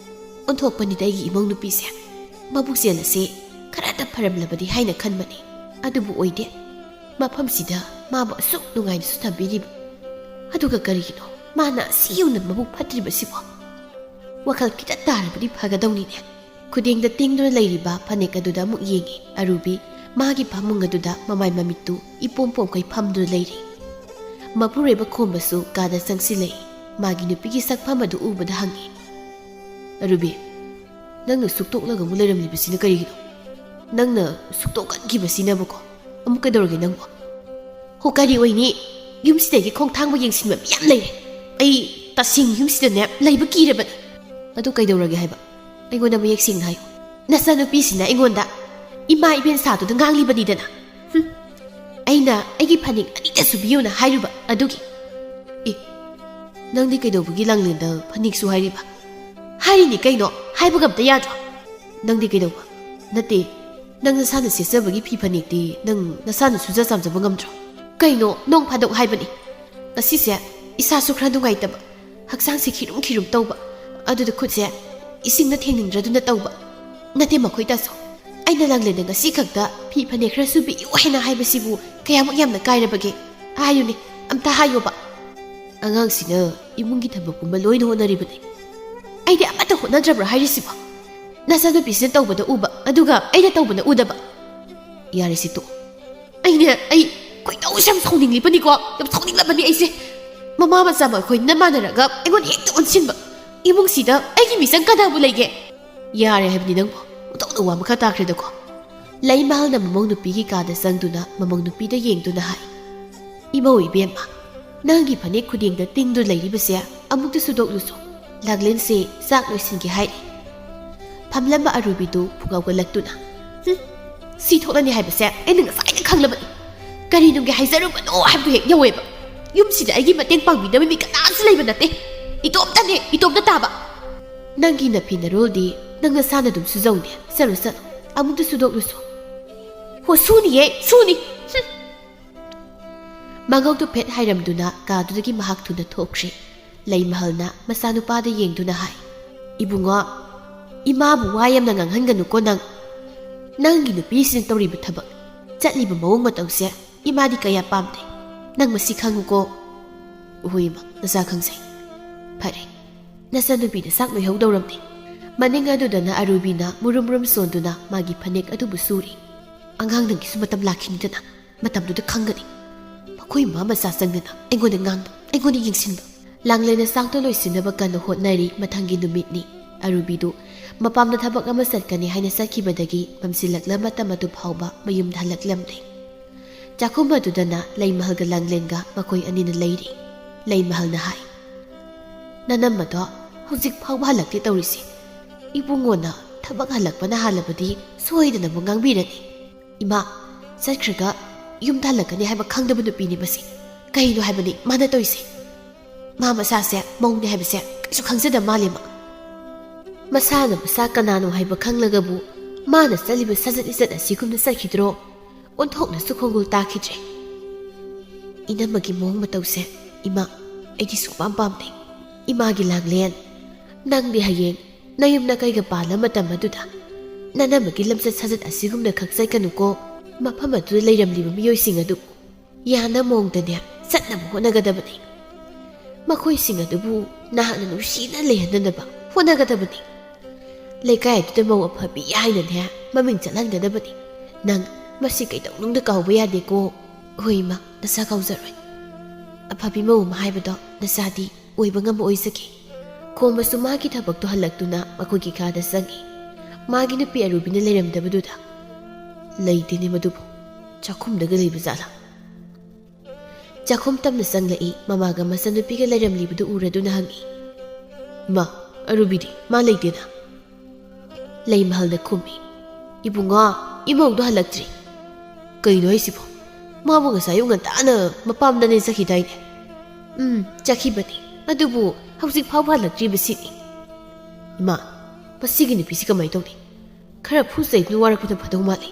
"ꯑꯣꯟꯊꯣꯛꯄꯅꯤꯗ ꯑꯩꯒꯤ ꯏꯃꯧ ꯅꯨꯄꯤꯁꯦ꯫ ꯃꯕꯨꯛ ꯆꯦꯜ ꯑꯁꯦ ꯈꯔꯇ ꯐꯔꯝꯂꯕꯗꯤ ꯍꯥꯏꯅ ꯈꯟꯕꯅꯤ, ꯑꯗꯨꯕꯨ ꯑꯣꯏꯗꯦ꯫ ꯃꯐꯝꯁꯤꯗ ꯃꯥꯕꯨ ꯑꯁꯨꯛ ꯅꯨꯡꯉꯥꯏꯅꯁꯨ ꯊꯝꯕꯤꯔꯤꯕ꯫ ꯑꯗꯨꯒ ꯀꯔꯤꯒꯤꯅꯣ ꯃꯥꯅ ꯑꯁꯤ ꯌꯧꯅ ꯃꯕꯨꯛ ꯐꯠꯇ꯭ꯔꯤꯕꯁꯤꯕꯣ? ꯋꯥꯈꯜ ꯈꯤꯇ ꯇꯥꯔꯕꯗꯤ ꯐꯒꯗꯧꯅꯤꯅꯦ꯫" ꯈꯨꯗꯦꯡꯗ ꯇꯤꯡꯗꯨꯅ ꯂꯩꯔꯤꯕ ꯐꯅꯦꯛ ꯑꯗꯨꯗ ꯑꯃꯨꯛ ꯌꯦꯡꯉꯤ ꯑꯔꯨꯕꯤ꯫ ꯃꯥꯒꯤ ꯐꯃꯨꯡ ꯑꯗꯨꯗ ꯃꯃꯥꯏ ꯃꯃꯤꯠꯇꯨ ꯏꯄꯣꯝ ꯄꯣꯝꯈꯩ ꯐꯝꯗꯨꯅ ꯂꯩꯔꯤ꯫ ꯃꯄꯨꯔꯣꯏꯕ ꯈꯣꯝꯕꯁꯨ ꯀꯥꯗ ꯆꯪꯁꯤꯜꯂꯛꯏ꯫ ꯃꯥꯒꯤ ꯅꯨꯄꯤꯒꯤ ꯁꯛꯐꯝ ꯑꯗꯨ ꯎꯕꯗ ꯍꯪꯉꯤ, "ꯑꯔꯨꯕꯤ, ꯅꯪꯅ ꯁꯨꯛꯇꯣꯛꯂꯒ ꯑꯃꯨꯛ ꯂꯩꯔꯝꯂꯤꯕꯁꯤꯅ ꯀꯔꯤꯒꯤꯅꯣ? ꯅꯪꯅ ꯁꯨꯛꯇꯣꯛꯀꯟꯈꯤꯕꯁꯤꯅꯕꯨꯀꯣ ꯑꯃꯨꯛ ꯀꯩꯗꯧꯔꯒꯦ ꯅꯪꯕꯨ?" "ꯍꯣ, ꯀꯔꯤ ꯑꯣꯏꯅꯤ? ꯌꯨꯝꯁꯤꯗꯒꯤ ꯈꯣꯡꯊꯥꯡꯕ ꯌꯦꯡꯁꯤꯟꯕ ꯃꯤ ꯌꯥꯝ ꯂꯩꯔꯦ꯫ ꯑꯩ ꯇꯁꯦꯡ ꯌꯨꯝꯁꯤꯗꯅꯦ ꯂꯩꯕ ꯀꯤꯔꯕꯅꯤ꯫" "ꯑꯗꯨ ꯀꯩꯗꯧꯔꯒꯦ ꯍꯥꯏꯕ? ꯑꯩꯉꯣꯟꯗ ꯃꯌꯦꯛ ꯁꯦꯡꯅ ꯍꯥꯏꯌꯨ꯫" "ꯅꯆꯥꯅꯨꯄꯤꯁꯤꯅ ꯑꯩꯉꯣꯟꯗ ꯏꯃꯥ ꯏꯕꯦꯟ ꯁꯥꯗꯨꯗ ꯉꯥꯡꯂꯤꯕꯅꯤꯗꯅ꯫ ꯍꯨꯝ꯫ ꯑꯩꯅ ꯑꯩꯒꯤ ꯐꯅꯦꯛ ꯑꯅꯤꯇ ꯁꯨꯕꯤꯌꯨꯅ ꯍꯥꯏꯔꯨꯕ ꯑꯗꯨꯒꯤ꯫" "ꯑꯦ, ꯅꯪꯗꯤ ꯀꯩꯗꯧꯕꯒꯤ ꯂꯥꯡꯂꯦꯟꯗ ꯐꯅꯦꯛꯁꯨ ꯍꯥꯏꯔꯤꯕ?" "ꯍꯥꯏꯔꯤꯅꯤ ꯀꯩꯅꯣ, ꯍꯥꯏꯕꯒ ꯑꯝꯇ ꯌꯥꯗ꯭ꯔꯣ?" "ꯅꯪꯗꯤ ꯀꯩꯗꯧꯕ?" "ꯅꯠꯇꯦ, ꯅꯪ ꯅꯁꯥꯅ ꯁꯦꯠꯆꯕꯒꯤ ꯐꯤ ꯐꯅꯦꯛꯇꯤ ꯅꯪ ꯅꯁꯥꯅ ꯁꯨꯖ ꯆꯥꯝꯖꯕ ꯉꯝꯗ꯭ꯔꯣ?" "ꯀꯩꯅꯣ, ꯅꯣꯡ ꯐꯥꯗꯣꯛ ꯍꯥꯏꯕꯅꯤ꯫ ꯉꯁꯤꯁꯦ ꯏꯁꯥꯁꯨ ꯈꯔ ꯅꯨꯡꯉꯥꯏꯇꯕ, ꯍꯛꯆꯥꯡꯁꯦ ꯈꯤꯔꯨꯝ ꯈꯤꯔꯨꯝ ꯇꯧꯕ, ꯑꯗꯨꯗ ꯈꯨꯠꯁꯦ ꯏꯁꯤꯡꯅ ꯊꯦꯡꯅꯤꯡꯗ꯭ꯔꯗꯨꯅ ꯇꯧꯕ꯫ ꯅꯠꯇꯦ ꯃꯈꯣꯏ ꯇꯥꯆꯧ, ꯑꯩꯅ ꯂꯥꯡꯂꯦꯟꯗ ꯉꯁꯤ ꯈꯛꯇ ꯐꯤ ꯐꯅꯦꯛ ꯈꯔ ꯁꯨꯕꯤꯌꯨ ꯍꯥꯏꯅ ꯍꯥꯏꯕꯁꯤꯕꯨ ꯀꯌꯥꯃꯨꯛ ꯌꯥꯝꯅ ꯀꯥꯏꯔꯕꯒꯦ? ꯍꯥꯏꯌꯨꯅꯦ, ꯑꯝꯇ ꯍꯥꯏꯌꯣꯕ꯫" ꯑꯉꯥꯡꯁꯤꯅ ꯏꯃꯨꯡꯒꯤ ꯊꯕꯛ ꯄꯨꯝꯕ ꯂꯣꯏꯅ ꯍꯣꯠꯅꯔꯤꯕꯅꯤ꯫ ꯑꯩꯗꯤ ꯑꯃꯠꯇ ꯍꯣꯠꯅꯗ꯭ꯔꯕ꯭ꯔꯥ ꯍꯥꯏꯔꯤꯁꯤꯕꯣ? ꯅꯆꯥꯅꯨꯄꯤꯁꯤꯅ ꯇꯧꯕꯅ ꯎꯕ, ꯑꯗꯨꯒ ꯑꯩꯅ ꯇꯧꯕꯅ ꯎꯗꯕ꯫ ꯌꯥꯔꯦꯁꯤ ꯇꯣꯛꯑꯣ꯫ ꯑꯩꯅꯦ, ꯑꯩ ꯈꯣꯏꯗꯧꯁꯦ ꯌꯥꯝ ꯁꯥꯎꯅꯤꯡꯂꯤꯕꯅꯤꯀꯣ꯫ ꯌꯥꯝ ꯁꯥꯎꯅꯤꯡꯂꯕꯅꯤ ꯑꯩꯁꯦ꯫ ꯃꯃꯥ ꯃꯆꯥ ꯃꯈꯣꯏꯅ ꯃꯥꯟꯅꯔꯒ ꯑꯩꯉꯣꯟꯗ ꯍꯦꯛꯇ ꯑꯣꯟꯁꯤꯟꯕ꯫ ꯏꯃꯨꯡꯁꯤꯗ ꯑꯩꯒꯤ ꯃꯤꯆꯪ ꯀꯅꯥꯕꯨ ꯂꯩꯒꯦ? ꯌꯥꯔꯦ ꯍꯥꯏꯕꯅꯤ ꯅꯪꯕꯨ꯫ ꯑꯣꯟꯊꯣꯛꯅ ꯋꯥ ꯃꯈꯥ ꯇꯥꯈ꯭ꯔꯦꯗꯀꯣ꯫ ꯂꯩꯃꯍꯜꯅ ꯃꯃꯧ ꯅꯨꯄꯤꯒꯤ ꯀꯥꯗ ꯆꯪꯗꯨꯅ ꯃꯃꯧ ꯅꯨꯄꯤꯗ ꯌꯦꯡꯗꯨꯅ ꯍꯥꯏ, "ꯏꯃꯧ ꯏꯕꯦꯝꯃ, ꯅꯪꯒꯤ ꯐꯅꯦꯛ ꯈꯨꯗꯦꯡꯗ ꯇꯤꯡꯗꯨ ꯂꯩꯔꯤꯕꯁꯦ ꯑꯃꯨꯛꯇ ꯁꯨꯗꯣꯛꯂꯨꯁꯨ꯫ ꯂꯥꯡꯂꯦꯟꯁꯦ ꯆꯥꯛ ꯂꯣꯏꯁꯤꯟꯒꯦ ꯍꯥꯏꯔꯦ꯫" ꯐꯝꯂꯝꯕ ꯑꯔꯨꯕꯤꯗꯨ ꯐꯨꯒꯥꯎꯒꯠꯂꯛꯇꯨꯅ, "ꯍꯨꯝ, ꯁꯤ ꯊꯣꯛꯂꯅꯤ ꯍꯥꯏꯕꯁꯦ ꯑꯩꯅ ꯉꯁꯥꯏꯅ ꯈꯪꯂꯕꯅꯤ꯫ ꯀꯔꯤꯅꯨꯡꯒꯤ ꯍꯥꯏꯖꯔꯨꯕꯅꯣ ꯍꯥꯏꯕꯗꯨ ꯍꯦꯛ ꯌꯧꯋꯦꯕ꯫ ꯌꯨꯝꯁꯤꯗ ꯑꯩꯒꯤ ꯃꯇꯦꯡ ꯄꯥꯡꯕꯤꯅꯕ ꯃꯤ ꯀꯅꯥꯁꯨ ꯂꯩꯕ ꯅꯠꯇꯦ꯫ ꯏꯇꯣꯝꯇꯅꯦ, ꯏꯇꯣꯝꯇ ꯇꯥꯕ꯫ ꯅꯪꯒꯤ ꯅꯐꯤ ꯅꯔꯣꯜꯗꯤ ꯅꯪ ꯅꯁꯥꯅ ꯑꯗꯨꯝ ꯁꯨꯖꯧꯅꯦ꯫ ꯆꯠꯂꯨ, ꯆꯠꯂꯨ꯫ ꯑꯃꯨꯛꯇ ꯁꯨꯗꯣꯛꯂꯨꯁꯨ꯫" "ꯍꯣ, ꯁꯨꯅꯤꯌꯦ, ꯁꯨꯅꯤ꯫ ꯍꯨꯝ꯫" ꯃꯉꯧꯗꯨ ꯐꯦꯠ ꯍꯥꯏꯔꯝꯗꯨꯅ ꯀꯥꯗꯨꯗꯒꯤ ꯃꯍꯥꯛ ꯊꯨꯅ ꯊꯣꯛꯈ꯭ꯔꯦ꯫ ꯂꯩꯃꯍꯜꯅ ꯃꯆꯥꯅꯨꯄꯥꯗ ꯌꯦꯡꯗꯨꯅ ꯍꯥꯏ, "ꯏꯕꯨꯡꯉꯣ, ꯏꯃꯥꯕꯨ ꯋꯥ ꯌꯥꯝꯅ ꯉꯥꯡꯍꯟꯒꯅꯨꯀꯣ ꯅꯪ꯫ ꯅꯪꯒꯤ ꯅꯨꯄꯤꯁꯤꯅ ꯇꯧꯔꯤꯕ ꯊꯕꯛ, ꯆꯠꯂꯤꯕ ꯃꯑꯣꯡ ꯃꯇꯧꯁꯦ ꯏꯃꯥꯗꯤ ꯀꯌꯥ ꯄꯥꯝꯗꯦ꯫ ꯅꯪ ꯃꯁꯤ ꯈꯪꯉꯨꯀꯣ꯫" "ꯍꯣꯏ ꯏꯃꯥ, ꯅꯆꯥ ꯈꯪꯖꯩ꯫ ꯐꯔꯦ, ꯅꯆꯥꯅꯨꯄꯤꯗ ꯆꯥꯛ ꯂꯣꯏꯍꯧꯗꯧꯔꯝꯅꯤ꯫" ꯃꯅꯤꯡ ꯑꯗꯨꯗꯅ ꯑꯔꯨꯕꯤꯅ ꯃꯨꯔꯨꯝ ꯃꯨꯔꯨꯝ ꯁꯣꯟꯗꯨꯅ ꯃꯥꯒꯤ ꯐꯅꯦꯛ ꯑꯗꯨꯕꯨ ꯁꯨꯔꯤ꯫ "ꯑꯉꯥꯡ ꯅꯪꯒꯤꯁꯨ ꯃꯇꯝ ꯂꯥꯛꯈꯤꯅꯤꯗꯅ, ꯃꯇꯝꯗꯨꯗ ꯈꯪꯒꯅꯤ꯫ ꯃꯈꯣꯏ ꯃꯃꯥ ꯃꯆꯥ ꯆꯪꯗꯅ ꯑꯩꯉꯣꯟꯗ ꯉꯥꯡꯕ, ꯑꯩꯉꯣꯟꯗ ꯌꯦꯡꯁꯤꯟꯕ꯫" ꯂꯥꯡꯂꯦꯟꯅ ꯆꯥꯛꯇꯣ ꯂꯣꯏꯁꯤꯟꯅꯕ ꯀꯟꯅ ꯍꯣꯠꯅꯔꯤ꯫ ꯃꯊꯪꯒꯤ ꯅꯨꯃꯤꯠꯅꯤ꯫ ꯑꯔꯨꯕꯤꯗꯨ ꯃꯄꯥꯝꯗ ꯊꯕꯛ ꯑꯃ ꯆꯠꯀꯅꯤ ꯍꯥꯏꯅ ꯆꯠꯈꯤꯕꯗꯒꯤ ꯃꯝꯁꯤꯜꯂꯛꯂ ꯃꯇꯝ ꯑꯗꯨ ꯐꯥꯎꯕ ꯃꯌꯨꯝꯗ ꯍꯜꯂꯛꯂꯝꯗꯦ꯫ ꯆꯥꯛꯈꯨꯝ ꯑꯗꯨꯗꯅ ꯂꯩꯃꯍꯜꯒ ꯂꯥꯡꯂꯦꯟꯒ ꯃꯈꯣꯏ ꯑꯅꯤꯅ ꯂꯩꯔꯤ꯫ ꯂꯩꯃꯍꯜꯅ ꯍꯥꯏ, "ꯅꯅꯝꯃꯗꯣ ꯍꯧꯖꯤꯛ ꯐꯥꯎꯕ ꯍꯜꯂꯛꯇꯦ ꯇꯧꯔꯤꯁꯦ꯫ ꯏꯕꯨꯡꯉꯣꯅ ꯊꯕꯛ ꯍꯜꯂꯛꯄꯅ ꯍꯥꯜꯂꯕꯗꯤ ꯁꯣꯏꯗꯅꯕꯨ ꯉꯥꯡꯕꯤꯔꯅꯤ꯫ ꯏꯃꯥ, ꯆꯠꯈ꯭ꯔꯒ ꯌꯨꯝꯗ ꯍꯜꯂꯛꯀꯅꯤ ꯍꯥꯏꯕ ꯈꯪꯗꯕ ꯅꯨꯄꯤꯅꯤ ꯃꯁꯤ꯫ ꯀꯩꯅꯣ ꯍꯥꯏꯕꯅꯤ ꯃꯥꯅ ꯇꯧꯔꯤꯁꯦ? ꯃꯥ ꯃꯁꯥꯁꯦ ꯃꯧꯅꯦ ꯍꯥꯏꯕꯁꯦ ꯀꯩꯁꯨ ꯈꯪꯖꯗ ꯃꯥꯜꯂꯦ ꯃꯥ꯫ ꯃꯁꯥꯅ ꯃꯁꯥ ꯀꯅꯥꯅꯣ ꯍꯥꯏꯕ ꯈꯪꯂꯒꯕꯨ ꯃꯥꯅ ꯆꯠꯂꯤꯕ ꯁꯥꯖꯠ ꯂꯤꯆꯠ ꯑꯁꯤꯒꯨꯝꯅ ꯆꯠꯈꯤꯗ꯭ꯔꯣ? ꯑꯣꯟꯊꯣꯛꯅꯁꯨ ꯈꯣꯡꯒꯨꯜ ꯇꯥꯈꯤꯗ꯭ꯔꯦ꯫ ꯏꯅꯝꯃꯒꯤ ꯃꯑꯣꯡ ꯃꯇꯧꯁꯦ ꯏꯃꯥ, ꯑꯩꯗꯤ ꯁꯨꯡꯄꯥꯝ ꯄꯥꯝꯗꯦ꯫ ꯏꯃꯥꯒꯤ ꯂꯥꯡꯂꯦꯟ, ꯅꯪꯗꯤ ꯍꯌꯦꯡ ꯅꯌꯨꯝ ꯅꯀꯩꯒ ꯄꯥꯜꯂ ꯃꯇꯝ ꯑꯗꯨꯗ ꯅꯅꯝꯃꯒꯤ ꯂꯝꯆꯠ ꯁꯥꯖꯠ ꯑꯁꯤꯒꯨꯝꯅ ꯈꯛ ꯆꯠꯀꯅꯨꯀꯣ꯫ ꯃꯐꯝ ꯑꯗꯨꯗ ꯂꯩꯔꯝꯂꯤꯕ ꯃꯤꯑꯣꯏꯁꯤꯡ ꯑꯗꯨ ꯌꯥꯅ ꯃꯑꯣꯡꯗꯅꯦ ꯆꯠꯅꯕ ꯍꯣꯠꯅꯒꯗꯕꯅꯤ꯫ ꯃꯈꯣꯏꯁꯤꯡ ꯑꯗꯨꯕꯨ ꯅꯍꯥꯛꯅ ꯅꯨꯡꯁꯤꯅ ꯂꯩꯍꯟꯅꯅꯕ ꯍꯣꯠꯅꯒꯗꯕꯅꯤ꯫ ꯂꯩꯀꯥꯏ ꯑꯗꯨꯗ ꯃꯧ ꯑꯐꯕꯤ ꯍꯥꯏꯅꯅꯦ ꯃꯃꯤꯡ ꯆꯠꯍꯟꯒꯗꯕꯅꯤ꯫ ꯅꯪ ꯃꯁꯤ ꯀꯩꯗꯧꯅꯨꯡꯗ ꯀꯥꯎꯕ ꯌꯥꯗꯦꯀꯣ꯫ ꯍꯣꯏ ꯏꯃꯥ, ꯅꯆꯥ ꯀꯥꯎꯖꯔꯣꯏ꯫ ꯑꯐꯕꯤ ꯃꯧ ꯑꯃ ꯍꯥꯏꯕꯗꯣ ꯅꯆꯥꯗꯤ ꯑꯣꯏꯕ ꯉꯝꯕ ꯑꯣꯏꯖꯒꯦ꯫ ꯈꯣꯝꯕꯁꯨ ꯃꯥꯒꯤ ꯊꯕꯛꯇꯣ ꯍꯜꯂꯛꯇꯨꯅ ꯃꯈꯣꯏꯒꯤ ꯀꯥꯗ ꯆꯪꯉꯤ꯫ ꯃꯥꯒꯤ ꯅꯨꯄꯤ ꯑꯔꯨꯕꯤꯅ ꯂꯩꯔꯝꯗꯕꯗꯨꯗ, "ꯂꯩꯇꯦꯅꯦ ꯃꯗꯨꯕꯨ꯫ ꯆꯥꯛꯈꯨꯝꯗꯒ ꯂꯩꯕ ꯖꯥꯠꯂꯥ?" ꯆꯥꯛꯈꯨꯝ ꯇꯝꯅ ꯆꯪꯂꯛꯏ꯫ ꯃꯃꯥꯒ ꯃꯆꯟꯅꯨꯄꯤꯒ ꯂꯩꯔꯝꯂꯤꯕꯗꯨ ꯎꯔꯗꯨꯅ ꯍꯪꯉꯤ, "ꯏꯃꯥ, ꯑꯔꯨꯕꯤꯗꯤ? ꯃꯥ ꯂꯩꯇꯦꯅ?" ꯂꯩꯃꯍꯜꯅ ꯈꯨꯝꯃꯤ, "ꯏꯕꯨꯡꯉꯣ, ꯏꯃꯧꯗꯣ ꯍꯜꯂꯛꯇ꯭ꯔꯤ꯫" "ꯀꯩꯅꯣ ꯍꯥꯏꯁꯤꯕꯣ? ꯃꯥꯕꯨ ꯉꯁꯥꯏ ꯑꯌꯨꯛ ꯉꯟꯇꯥꯅ ꯃꯄꯥꯝꯗꯅꯦ ꯆꯠꯈꯤꯗꯥꯏꯅꯦ?" "ꯎꯝ, ꯆꯠꯈꯤꯕꯅꯤ꯫ ꯑꯗꯨꯕꯨ ꯍꯧꯖꯤꯛ ꯐꯥꯎꯕ ꯍꯜꯂꯛꯇ꯭ꯔꯤꯕꯁꯤꯅꯤ꯫" "ꯏꯃꯥ, ꯃꯁꯤꯒꯤ ꯅꯨꯄꯤꯁꯤ ꯀꯃꯥꯏꯅ ꯇꯧꯅꯤ? ꯈꯔ ꯐꯨ ꯆꯩꯗꯨꯅ ꯋꯥꯔꯛꯄꯅ ꯐꯗꯧ ꯃꯥꯜꯂꯤ꯫"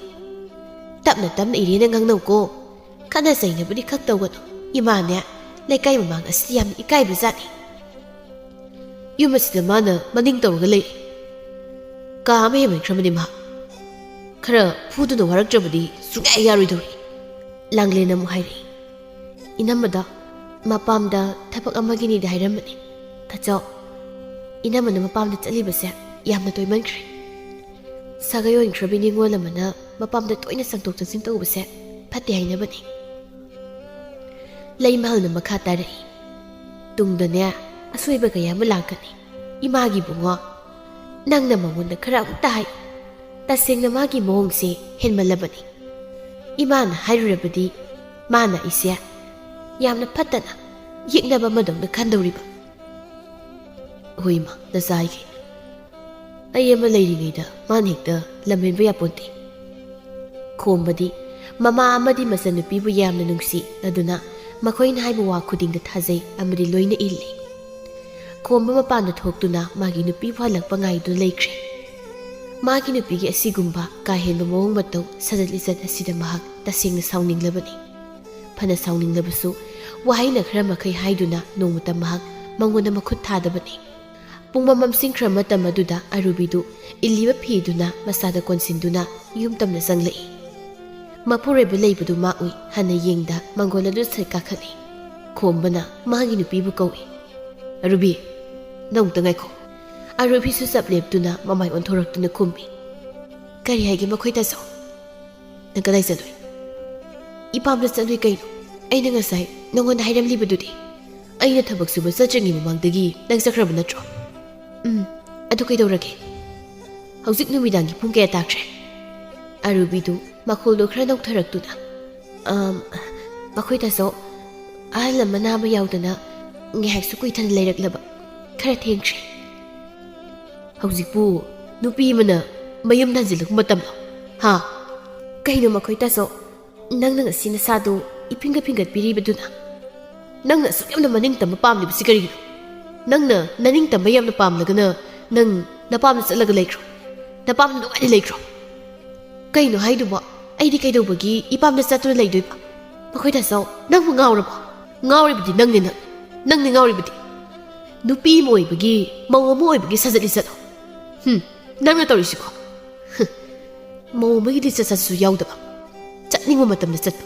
"ꯇꯞꯅ ꯇꯞꯅ ꯏꯔꯦꯅ ꯉꯥꯡꯅꯧꯀꯣ꯫ ꯈꯠꯅ ꯆꯩꯅꯕꯗꯤ ꯈꯛ ꯇꯧꯒꯅꯨ꯫ ꯏꯃꯥꯅꯦ, ꯂꯩꯀꯥꯏ ꯃꯃꯥꯡ ꯑꯁꯤꯗꯤ ꯌꯥꯝꯅ ꯏꯀꯥꯏꯕ ꯖꯥꯠꯅꯤ꯫" "ꯌꯨꯝ ꯑꯁꯤꯗ ꯃꯥꯅ ꯃꯅꯤꯡ ꯇꯧꯔꯒ ꯂꯩꯔꯤ꯫ ꯀꯥ ꯑꯃ ꯍꯦꯟꯃꯟꯈ꯭ꯔꯕꯅꯤ ꯃꯍꯥꯛ꯫ ꯈꯔ ꯐꯨꯗꯨꯅ ꯋꯥꯔꯛꯇ꯭ꯔꯕꯗꯤ ꯁꯨꯡꯌꯥ ꯌꯥꯔꯣꯏꯗꯧꯔꯤ꯫" ꯂꯥꯡꯂꯦꯟ ꯑꯃꯨꯛ ꯍꯥꯏꯔꯛꯏ, "ꯏꯅꯝꯃꯗꯣ ꯃꯄꯥꯝꯗ ꯊꯕꯛ ꯑꯃꯒꯤꯅꯤꯗꯤ ꯍꯥꯏꯔꯝꯕꯅꯤ꯫ ꯇꯥꯆꯧ, ꯏꯅꯝꯃꯅ ꯃꯄꯥꯝꯗ ꯆꯠꯂꯤꯕꯁꯦ ꯌꯥꯝꯅ ꯇꯣꯏꯃꯟꯈ꯭ꯔꯦ꯫ ꯁꯥꯒꯩ ꯑꯣꯏꯈ꯭ꯔꯕꯤ ꯅꯤꯉꯣꯜ ꯑꯃꯅ ꯃꯄꯥꯝꯗ ꯇꯣꯏꯅ ꯆꯪꯊꯣꯛ ꯆꯪꯁꯤꯟ ꯇꯧꯕꯁꯦ ꯐꯠꯇꯦ ꯍꯥꯏꯅꯕꯅꯤ꯫" ꯂꯩꯃꯍꯜꯅ ꯃꯈꯥ ꯇꯥꯔꯛꯏ, "ꯇꯨꯡꯗꯅꯦ ꯑꯁꯣꯏꯕ ꯀꯌꯥ ꯑꯃ ꯂꯥꯛꯀꯅꯤ꯫ ꯏꯃꯥꯒꯤ ꯏꯕꯨꯡꯉꯣ, ꯅꯪꯅ ꯃꯉꯣꯟꯗ ꯈꯔ ꯑꯃꯨꯛꯇ ꯍꯥꯏ꯫ ꯇꯁꯦꯡꯅ ꯃꯥꯒꯤ ꯃꯑꯣꯡꯁꯦ ꯍꯦꯟꯃꯜꯂꯕꯅꯤ꯫ ꯏꯃꯥꯅ ꯍꯥꯏꯔꯨꯔꯕꯗꯤ ꯃꯥꯅ ꯑꯩꯁꯦ ꯌꯥꯝꯅ ꯐꯠꯇꯅ ꯌꯦꯛꯅꯕ ꯑꯃꯗꯧꯅ ꯈꯟꯗꯧꯔꯤꯕ꯫" "ꯍꯣꯏ ꯏꯃꯥ, ꯅꯆꯥ ꯍꯥꯏꯒꯦ꯫ ꯑꯩ ꯑꯃ ꯂꯩꯔꯤꯉꯩꯗ ꯃꯥꯅ ꯍꯦꯛꯇ ꯂꯝꯍꯦꯟꯕ ꯌꯥꯄꯣꯟꯇꯦ꯫" ꯈꯣꯝꯕꯗꯤ ꯃꯃꯥ ꯑꯃꯗꯤ ꯃꯆꯟꯅꯨꯄꯤꯕꯨ ꯌꯥꯝꯅ ꯅꯨꯡꯁꯤ, ꯑꯗꯨꯅ ꯃꯈꯣꯏꯅ ꯍꯥꯏꯕ ꯋꯥ ꯈꯨꯗꯤꯡꯗ ꯊꯥꯖꯩ ꯑꯃꯗꯤ ꯂꯣꯏꯅ ꯏꯜꯂꯤ꯫ ꯈꯣꯝꯕ ꯃꯄꯥꯟꯗ ꯊꯣꯛꯇꯨꯅ ꯃꯥꯒꯤ ꯅꯨꯄꯤꯕꯨ ꯍꯜꯂꯛꯄ ꯉꯥꯏꯗꯨꯅ ꯂꯩꯈ꯭ꯔꯦ꯫ ꯃꯥꯒꯤ ꯅꯨꯄꯤꯒꯤ ꯑꯁꯤꯒꯨꯝꯕ ꯀꯥ ꯍꯦꯟꯕ ꯃꯑꯣꯡ ꯃꯇꯧ, ꯁꯖꯠ ꯂꯤꯆꯠ ꯑꯁꯤꯗ ꯃꯍꯥꯛ ꯇꯁꯦꯡꯅ ꯁꯥꯎꯅꯤꯡꯂꯕꯅꯤ꯫ ꯐꯅ ꯁꯥꯎꯅꯤꯡꯂꯕꯁꯨ, ꯋꯥꯍꯩꯅ ꯈꯔ ꯃꯈꯩ ꯍꯥꯏꯗꯨꯅ ꯅꯣꯡꯃꯇ ꯃꯍꯥꯛ ꯃꯉꯣꯟꯗ ꯃꯈꯨꯠ ꯊꯥꯗꯕꯅꯤ꯫ ꯄꯨꯡ ꯃꯝꯃꯝꯁꯤꯡꯈ꯭ꯔ ꯃꯇꯝ ꯑꯗꯨꯗ ꯑꯔꯨꯕꯤꯗꯨ ꯏꯜꯂꯤꯕ ꯐꯤꯗꯨꯅ ꯃꯁꯥꯗ ꯀꯣꯟꯁꯤꯟꯗꯨꯅ ꯌꯨꯝ ꯇꯝꯅ ꯆꯪꯂꯛꯏ꯫ ꯃꯄꯨꯔꯣꯏꯕ ꯂꯩꯕꯗꯨ ꯃꯥ ꯎꯏ꯫ ꯍꯟꯅ ꯌꯦꯡꯗ ꯃꯪꯒꯣꯜ ꯑꯗꯨ ꯁꯠ ꯀꯥꯈꯠꯂꯤ꯫ ꯈꯣꯝꯕꯅ ꯃꯥꯒꯤ ꯅꯨꯄꯤꯕꯨ ꯀꯧꯏ꯫ "ꯑꯔꯨꯕꯤ, ꯅꯪ ꯑꯃꯨꯛꯇ ꯉꯥꯏꯈꯣ꯫" ꯑꯔꯨꯕꯤꯁꯨ ꯆꯞ ꯂꯦꯞꯇꯨꯅ ꯃꯃꯥꯏ ꯑꯣꯟꯊꯣꯔꯛꯇꯨꯅ ꯈꯨꯝꯃꯤ꯫ "ꯀꯔꯤ ꯍꯥꯏꯒꯦ ꯃꯈꯣꯏ ꯇꯥꯆꯧ? ꯅꯪ ꯀꯗꯥꯏ ꯆꯠꯂꯨꯏ?" "ꯏꯄꯥꯝꯗ ꯆꯠꯂꯨꯏ ꯀꯩꯅꯣ? ꯑꯩꯅ ꯉꯁꯥꯏ ꯅꯉꯣꯟꯗ ꯍꯥꯏꯔꯝꯂꯤꯕꯗꯨꯗꯤ꯫ ꯑꯩꯅ ꯊꯕꯛ ꯁꯨꯕ ꯆꯠꯇ꯭ꯔꯤꯉꯩ ꯃꯃꯥꯡꯗꯒꯤ ꯅꯪ ꯆꯠꯈ꯭ꯔꯕ ꯅꯠꯇ꯭ꯔꯣ?" "ꯎꯝ, ꯑꯗꯨ ꯀꯩꯗꯧꯔꯒꯦ? ꯍꯧꯖꯤꯛ ꯅꯨꯃꯤꯗꯥꯡꯒꯤ ꯄꯨꯡ ꯀꯌꯥ ꯇꯥꯈ꯭ꯔꯦ?" ꯑꯔꯨꯕꯤꯗꯨ ꯃꯈꯣꯜꯗꯨ ꯈꯔ ꯅꯧꯊꯔꯛꯇꯨꯅ, "ꯑꯝ, ꯃꯈꯣꯏ ꯇꯥꯆꯧ, ꯑꯍꯜ ꯑꯃ ꯅꯥꯕ ꯌꯥꯎꯗꯅ ꯉꯥꯏꯍꯥꯛꯁꯨ ꯀꯨꯏꯊꯅ ꯂꯩꯔꯛꯂꯕ꯫ ꯈꯔ ꯊꯦꯡꯈ꯭ꯔꯦ꯫" "ꯍꯧꯖꯤꯛꯄꯨ ꯅꯨꯄꯤ ꯑꯃꯅ ꯃꯌꯨꯝꯗ ꯍꯟꯖꯤꯜꯂꯛꯄ ꯃꯇꯝꯂꯣ? ꯍꯥ? ꯀꯩꯅꯣ ꯃꯈꯣꯏ ꯇꯥꯆꯧ, ꯅꯪꯅ ꯉꯁꯤ ꯅꯁꯥꯗꯨ ꯏꯐꯤꯡꯒ ꯐꯤꯡꯒꯠꯄꯤꯔꯤꯕꯗꯨꯅ? ꯅꯪꯅ ꯑꯁꯨꯛ ꯌꯥꯝꯅ ꯃꯅꯤꯡ ꯇꯝꯕ ꯄꯥꯝꯂꯤꯕꯁꯤ ꯀꯔꯤꯒꯤꯅꯣ? ꯅꯪꯅ ꯅꯅꯤꯡ ꯇꯝꯕ ꯌꯥꯝꯅ ꯄꯥꯝꯂꯒꯅ ꯅꯪ ꯅꯄꯥꯝꯗ ꯆꯠꯂꯒ ꯂꯩꯈ꯭ꯔꯣ꯫ ꯅꯄꯥꯝꯗ ꯅꯨꯡꯉꯥꯏꯅ ꯂꯩꯈ꯭ꯔꯣ꯫" "ꯀꯩꯅꯣ ꯍꯥꯏꯗꯨꯕꯣ? ꯑꯩꯗꯤ ꯀꯩꯗꯧꯕꯒꯤ ꯏꯄꯥꯝꯗ ꯆꯠꯇꯨꯅ ꯂꯩꯗꯣꯏꯕ? ꯃꯈꯣꯏ ꯇꯥꯆꯧ, ꯅꯪꯕꯨ ꯉꯥꯎꯔꯕꯣ? ꯉꯥꯎꯔꯤꯕꯗꯤ ꯅꯪꯅꯤ, ꯅꯪ꯫ ꯅꯪꯅꯤ ꯉꯥꯎꯔꯤꯕꯗꯤ꯫ ꯅꯨꯄꯤ ꯑꯃ ꯑꯣꯏꯕꯒꯤ, ꯃꯧ ꯑꯃ ꯑꯣꯏꯕꯒꯤ ꯁꯥꯖꯠ ꯂꯤꯆꯠꯂꯣ? ꯍꯨꯝ, ꯅꯪꯅ ꯇꯧꯔꯤꯁꯤꯀꯣ?" ꯃꯧ ꯑꯃꯒꯤ ꯂꯤꯆꯠ ꯆꯠꯁꯨ ꯌꯥꯎꯗꯕ, ꯆꯠꯅꯤꯡꯕ ꯃꯇꯝꯗ ꯆꯠꯄ,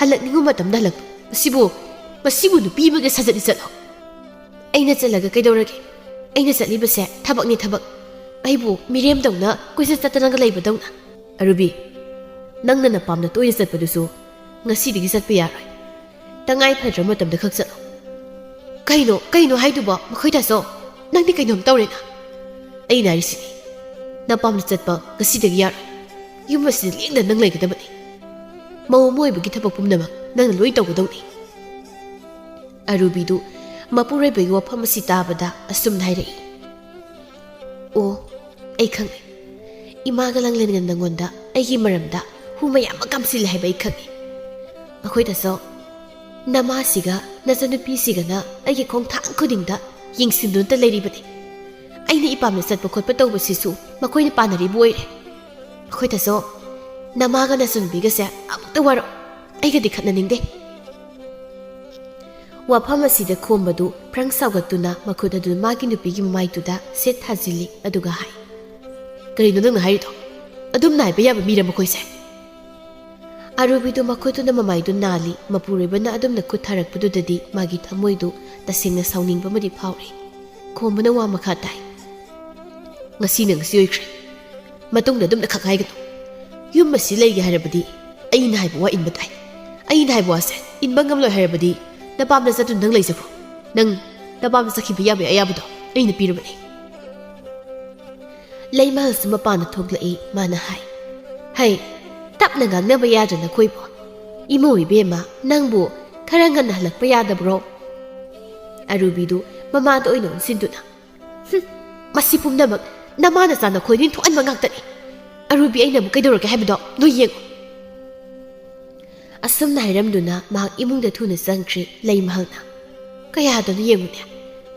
ꯍꯜꯂꯛꯅꯤꯡꯕ ꯃꯇꯝꯗ ꯍꯜꯂꯛꯄ, ꯃꯁꯤꯕꯨ, ꯃꯁꯤꯕꯨ ꯅꯨꯄꯤ ꯑꯃꯒꯤ ꯁꯥꯖꯠꯅꯤ ꯆꯠꯂꯣ꯫ "ꯑꯩꯅ ꯆꯠꯂꯒ ꯀꯩꯗꯧꯔꯒꯦ? ꯑꯩꯅ ꯆꯠꯂꯤꯕꯁꯦ ꯊꯕꯛꯅꯤ ꯊꯕꯛ꯫ ꯑꯩꯕꯨ ꯃꯤꯔꯦꯝꯗꯧꯅ ꯀꯣꯏꯆꯠ ꯆꯠꯇꯅꯒ ꯂꯩꯕꯗꯧꯅ?" "ꯑꯔꯨꯕꯤ, ꯅꯪꯅ ꯅꯄꯥꯝꯗ ꯇꯣꯏꯅ ꯆꯠꯄꯗꯨꯁꯨ ꯉꯁꯤꯗꯒꯤ ꯆꯠꯄ ꯌꯥꯔꯣꯏ꯫ ꯇꯉꯥꯏ ꯐꯗ꯭ꯔꯕ ꯃꯇꯝꯗ ꯈꯛ ꯆꯠꯂꯣ꯫" "ꯀꯩꯅꯣ, ꯀꯩꯅꯣ ꯍꯥꯏꯗꯨꯕꯣ? ꯃꯈꯣꯏ ꯇꯥꯆꯧ, ꯅꯪꯗꯤ ꯀꯩꯅꯣꯝ ꯇꯧꯔꯦꯅ?" "ꯑꯩꯅ ꯍꯥꯏꯔꯤꯁꯤꯅꯤ, ꯅꯄꯥꯝꯗ ꯆꯠꯄ ꯉꯁꯤꯗꯒꯤ ꯌꯥꯔꯣꯏ꯫ ꯌꯨꯝ ꯑꯁꯤꯗ ꯂꯦꯡꯗꯅ ꯅꯪ ꯂꯩꯒꯗꯕꯅꯤ꯫ ꯃꯧ ꯑꯃ ꯑꯣꯏꯕꯒꯤ ꯊꯕꯛ ꯄꯨꯝꯅꯃꯛ ꯅꯪꯅ ꯂꯣꯏ ꯇꯧꯒꯗꯧꯅꯤ꯫" ꯑꯔꯨꯕꯤꯗꯨ ꯃꯄꯨꯔꯣꯏꯕꯒꯤ ꯋꯥꯐꯝ ꯑꯁꯤ ꯇꯥꯕꯗ ꯑꯁꯨꯝꯅ ꯍꯥꯏꯔꯛꯏ, "ꯑꯣ, ꯑꯩ ꯈꯪꯉꯦ꯫ ꯏꯃꯥꯒ ꯂꯥꯡꯂꯦꯟꯒ ꯅꯪꯉꯣꯟꯗ ꯑꯩꯒꯤ ꯃꯔꯝꯗ ꯍꯨ ꯃꯌꯥꯝ ꯑꯃ ꯀꯥꯝꯁꯤꯜꯂꯦ ꯍꯥꯏꯕ ꯑꯩ ꯈꯪꯉꯦ꯫ ꯃꯈꯣꯏ ꯇꯥꯆꯧ, ꯅꯃꯥꯁꯤꯒ ꯅꯆꯟꯅꯨꯄꯤꯁꯤꯒꯅ ꯑꯩꯒꯤ ꯈꯣꯡꯊꯥꯡ ꯈꯨꯗꯤꯡꯗ ꯌꯦꯡꯁꯤꯟꯗꯨꯅꯇ ꯂꯩꯔꯤꯕꯅꯤ꯫ ꯑꯩꯅ ꯏꯄꯥꯝꯗ ꯆꯠꯄ ꯈꯣꯠꯄ ꯇꯧꯕꯁꯤꯁꯨ ꯃꯈꯣꯏꯅ ꯄꯥꯟꯅꯔꯤꯕ ꯑꯣꯏꯔꯦ꯫ ꯃꯈꯣꯏ ꯇꯥꯆꯧ, ꯅꯃꯥꯒ ꯅꯆꯟꯅꯨꯄꯤꯒꯁꯦ ꯑꯃꯨꯛꯇ ꯋꯥꯔꯛꯑꯣ꯫ ꯑꯩꯒꯗꯤ ꯈꯠꯅꯅꯤꯡꯗꯦ꯫" ꯋꯥꯐꯝ ꯑꯁꯤꯗ ꯈꯣꯝꯕꯗꯨ ꯄ꯭ꯔꯪ ꯁꯥꯎꯒꯠꯇꯨꯅ ꯃꯈꯨꯠ ꯑꯗꯨ ꯃꯥꯒꯤ ꯅꯨꯄꯤꯒꯤ ꯃꯃꯥꯏꯗꯨꯗ ꯁꯦꯠ ꯊꯥꯖꯤꯜꯂꯤ, ꯑꯗꯨꯒ ꯍꯥꯏ, "ꯀꯔꯤꯅꯣ ꯅꯪꯅ ꯍꯥꯏꯔꯤꯗꯣ? ꯑꯗꯨꯝꯅ ꯍꯥꯏꯕ ꯌꯥꯕ ꯃꯤꯔ ꯃꯈꯣꯏꯁꯦ?" ꯑꯔꯨꯕꯤꯗꯨ ꯃꯈꯨꯠꯇꯨꯅ ꯃꯃꯥꯏꯗꯨ ꯅꯥꯜꯂꯤ꯫ ꯃꯄꯨꯔꯣꯏꯕꯅ ꯑꯗꯨꯝꯅ ꯈꯨꯠ ꯊꯥꯔꯛꯄꯗꯨꯗꯗꯤ ꯃꯥꯒꯤ ꯊꯃꯣꯏꯗꯨ ꯇꯁꯦꯡꯅ ꯁꯥꯎꯅꯤꯡꯕ ꯑꯃꯗꯤ ꯐꯥꯎꯔꯤ꯫ ꯈꯣꯝꯕꯅ ꯋꯥ ꯃꯈꯥ ꯇꯥꯏ, "ꯉꯁꯤꯅ ꯉꯁꯤ ꯑꯣꯏꯈ꯭ꯔꯦ꯫ ꯃꯇꯨꯡꯗ ꯑꯗꯨꯝꯅ ꯈꯛ ꯍꯥꯏꯒꯅꯨ꯫ ꯌꯨꯝ ꯑꯁꯤ ꯂꯩꯒꯦ ꯍꯥꯏꯔꯕꯗꯤ ꯑꯩꯅ ꯍꯥꯏꯕ ꯋꯥ ꯏꯟꯕ ꯇꯥꯏ꯫ ꯑꯩꯅ ꯍꯥꯏꯕ ꯋꯥꯁꯦ ꯏꯟꯕ ꯉꯝꯂꯣꯏ ꯍꯥꯏꯔꯕꯗꯤ ꯅꯄꯥꯝꯗ ꯆꯠꯇꯨꯅ ꯅꯪ ꯂꯩꯖꯈ꯭ꯔꯣ꯫ ꯅꯪ ꯅꯄꯥꯝꯗ ꯆꯠꯈꯤꯕ ꯌꯥꯕꯒꯤ ꯑꯌꯥꯕꯗꯣ ꯑꯩꯅ ꯄꯤꯔꯕꯅꯤ꯫" ꯂꯩꯃꯍꯜꯁꯨ ꯃꯄꯥꯟꯗ ꯊꯣꯛꯂꯛꯏ꯫ ꯃꯥꯅ ꯍꯥꯏ, "ꯍꯩ, ꯇꯞꯅ ꯉꯥꯡꯅꯕ ꯌꯥꯗ꯭ꯔ ꯅꯈꯣꯏꯕꯨ? ꯏꯃꯧ ꯏꯕꯦꯝꯃ, ꯅꯪꯕꯨ ꯈꯔ ꯉꯟꯅ ꯍꯜꯂꯛꯄ ꯌꯥꯗꯕ꯭ꯔꯣ?" ꯑꯔꯨꯕꯤꯗꯨ ꯃꯃꯥꯗ ꯑꯣꯏꯅ ꯑꯣꯟꯁꯤꯟꯗꯨꯅ, "ꯍꯨꯝ, ꯃꯁꯤ ꯄꯨꯝꯅꯃꯛ ꯅꯃꯥ ꯅꯆꯥ ꯅꯈꯣꯏꯅ ꯊꯣꯛꯍꯟꯕ ꯉꯥꯛꯇꯅꯤ꯫ ꯑꯔꯨꯕꯤ, ꯑꯩꯅ ꯑꯃꯨꯛ ꯀꯩꯗꯧꯔꯒꯦ ꯍꯥꯏꯕꯗꯣ ꯅꯣꯏ ꯌꯦꯡꯉꯨ꯫" ꯑꯁꯨꯝꯅ ꯍꯥꯏꯔꯝꯗꯨꯅ ꯃꯍꯥꯛ ꯏꯃꯨꯡꯗ ꯊꯨꯅ ꯆꯪꯈ꯭ꯔꯤ꯫ ꯂꯩꯃꯍꯜꯅ, "ꯀꯌꯥꯗꯅꯣ ꯌꯦꯡꯉꯨꯅꯦ,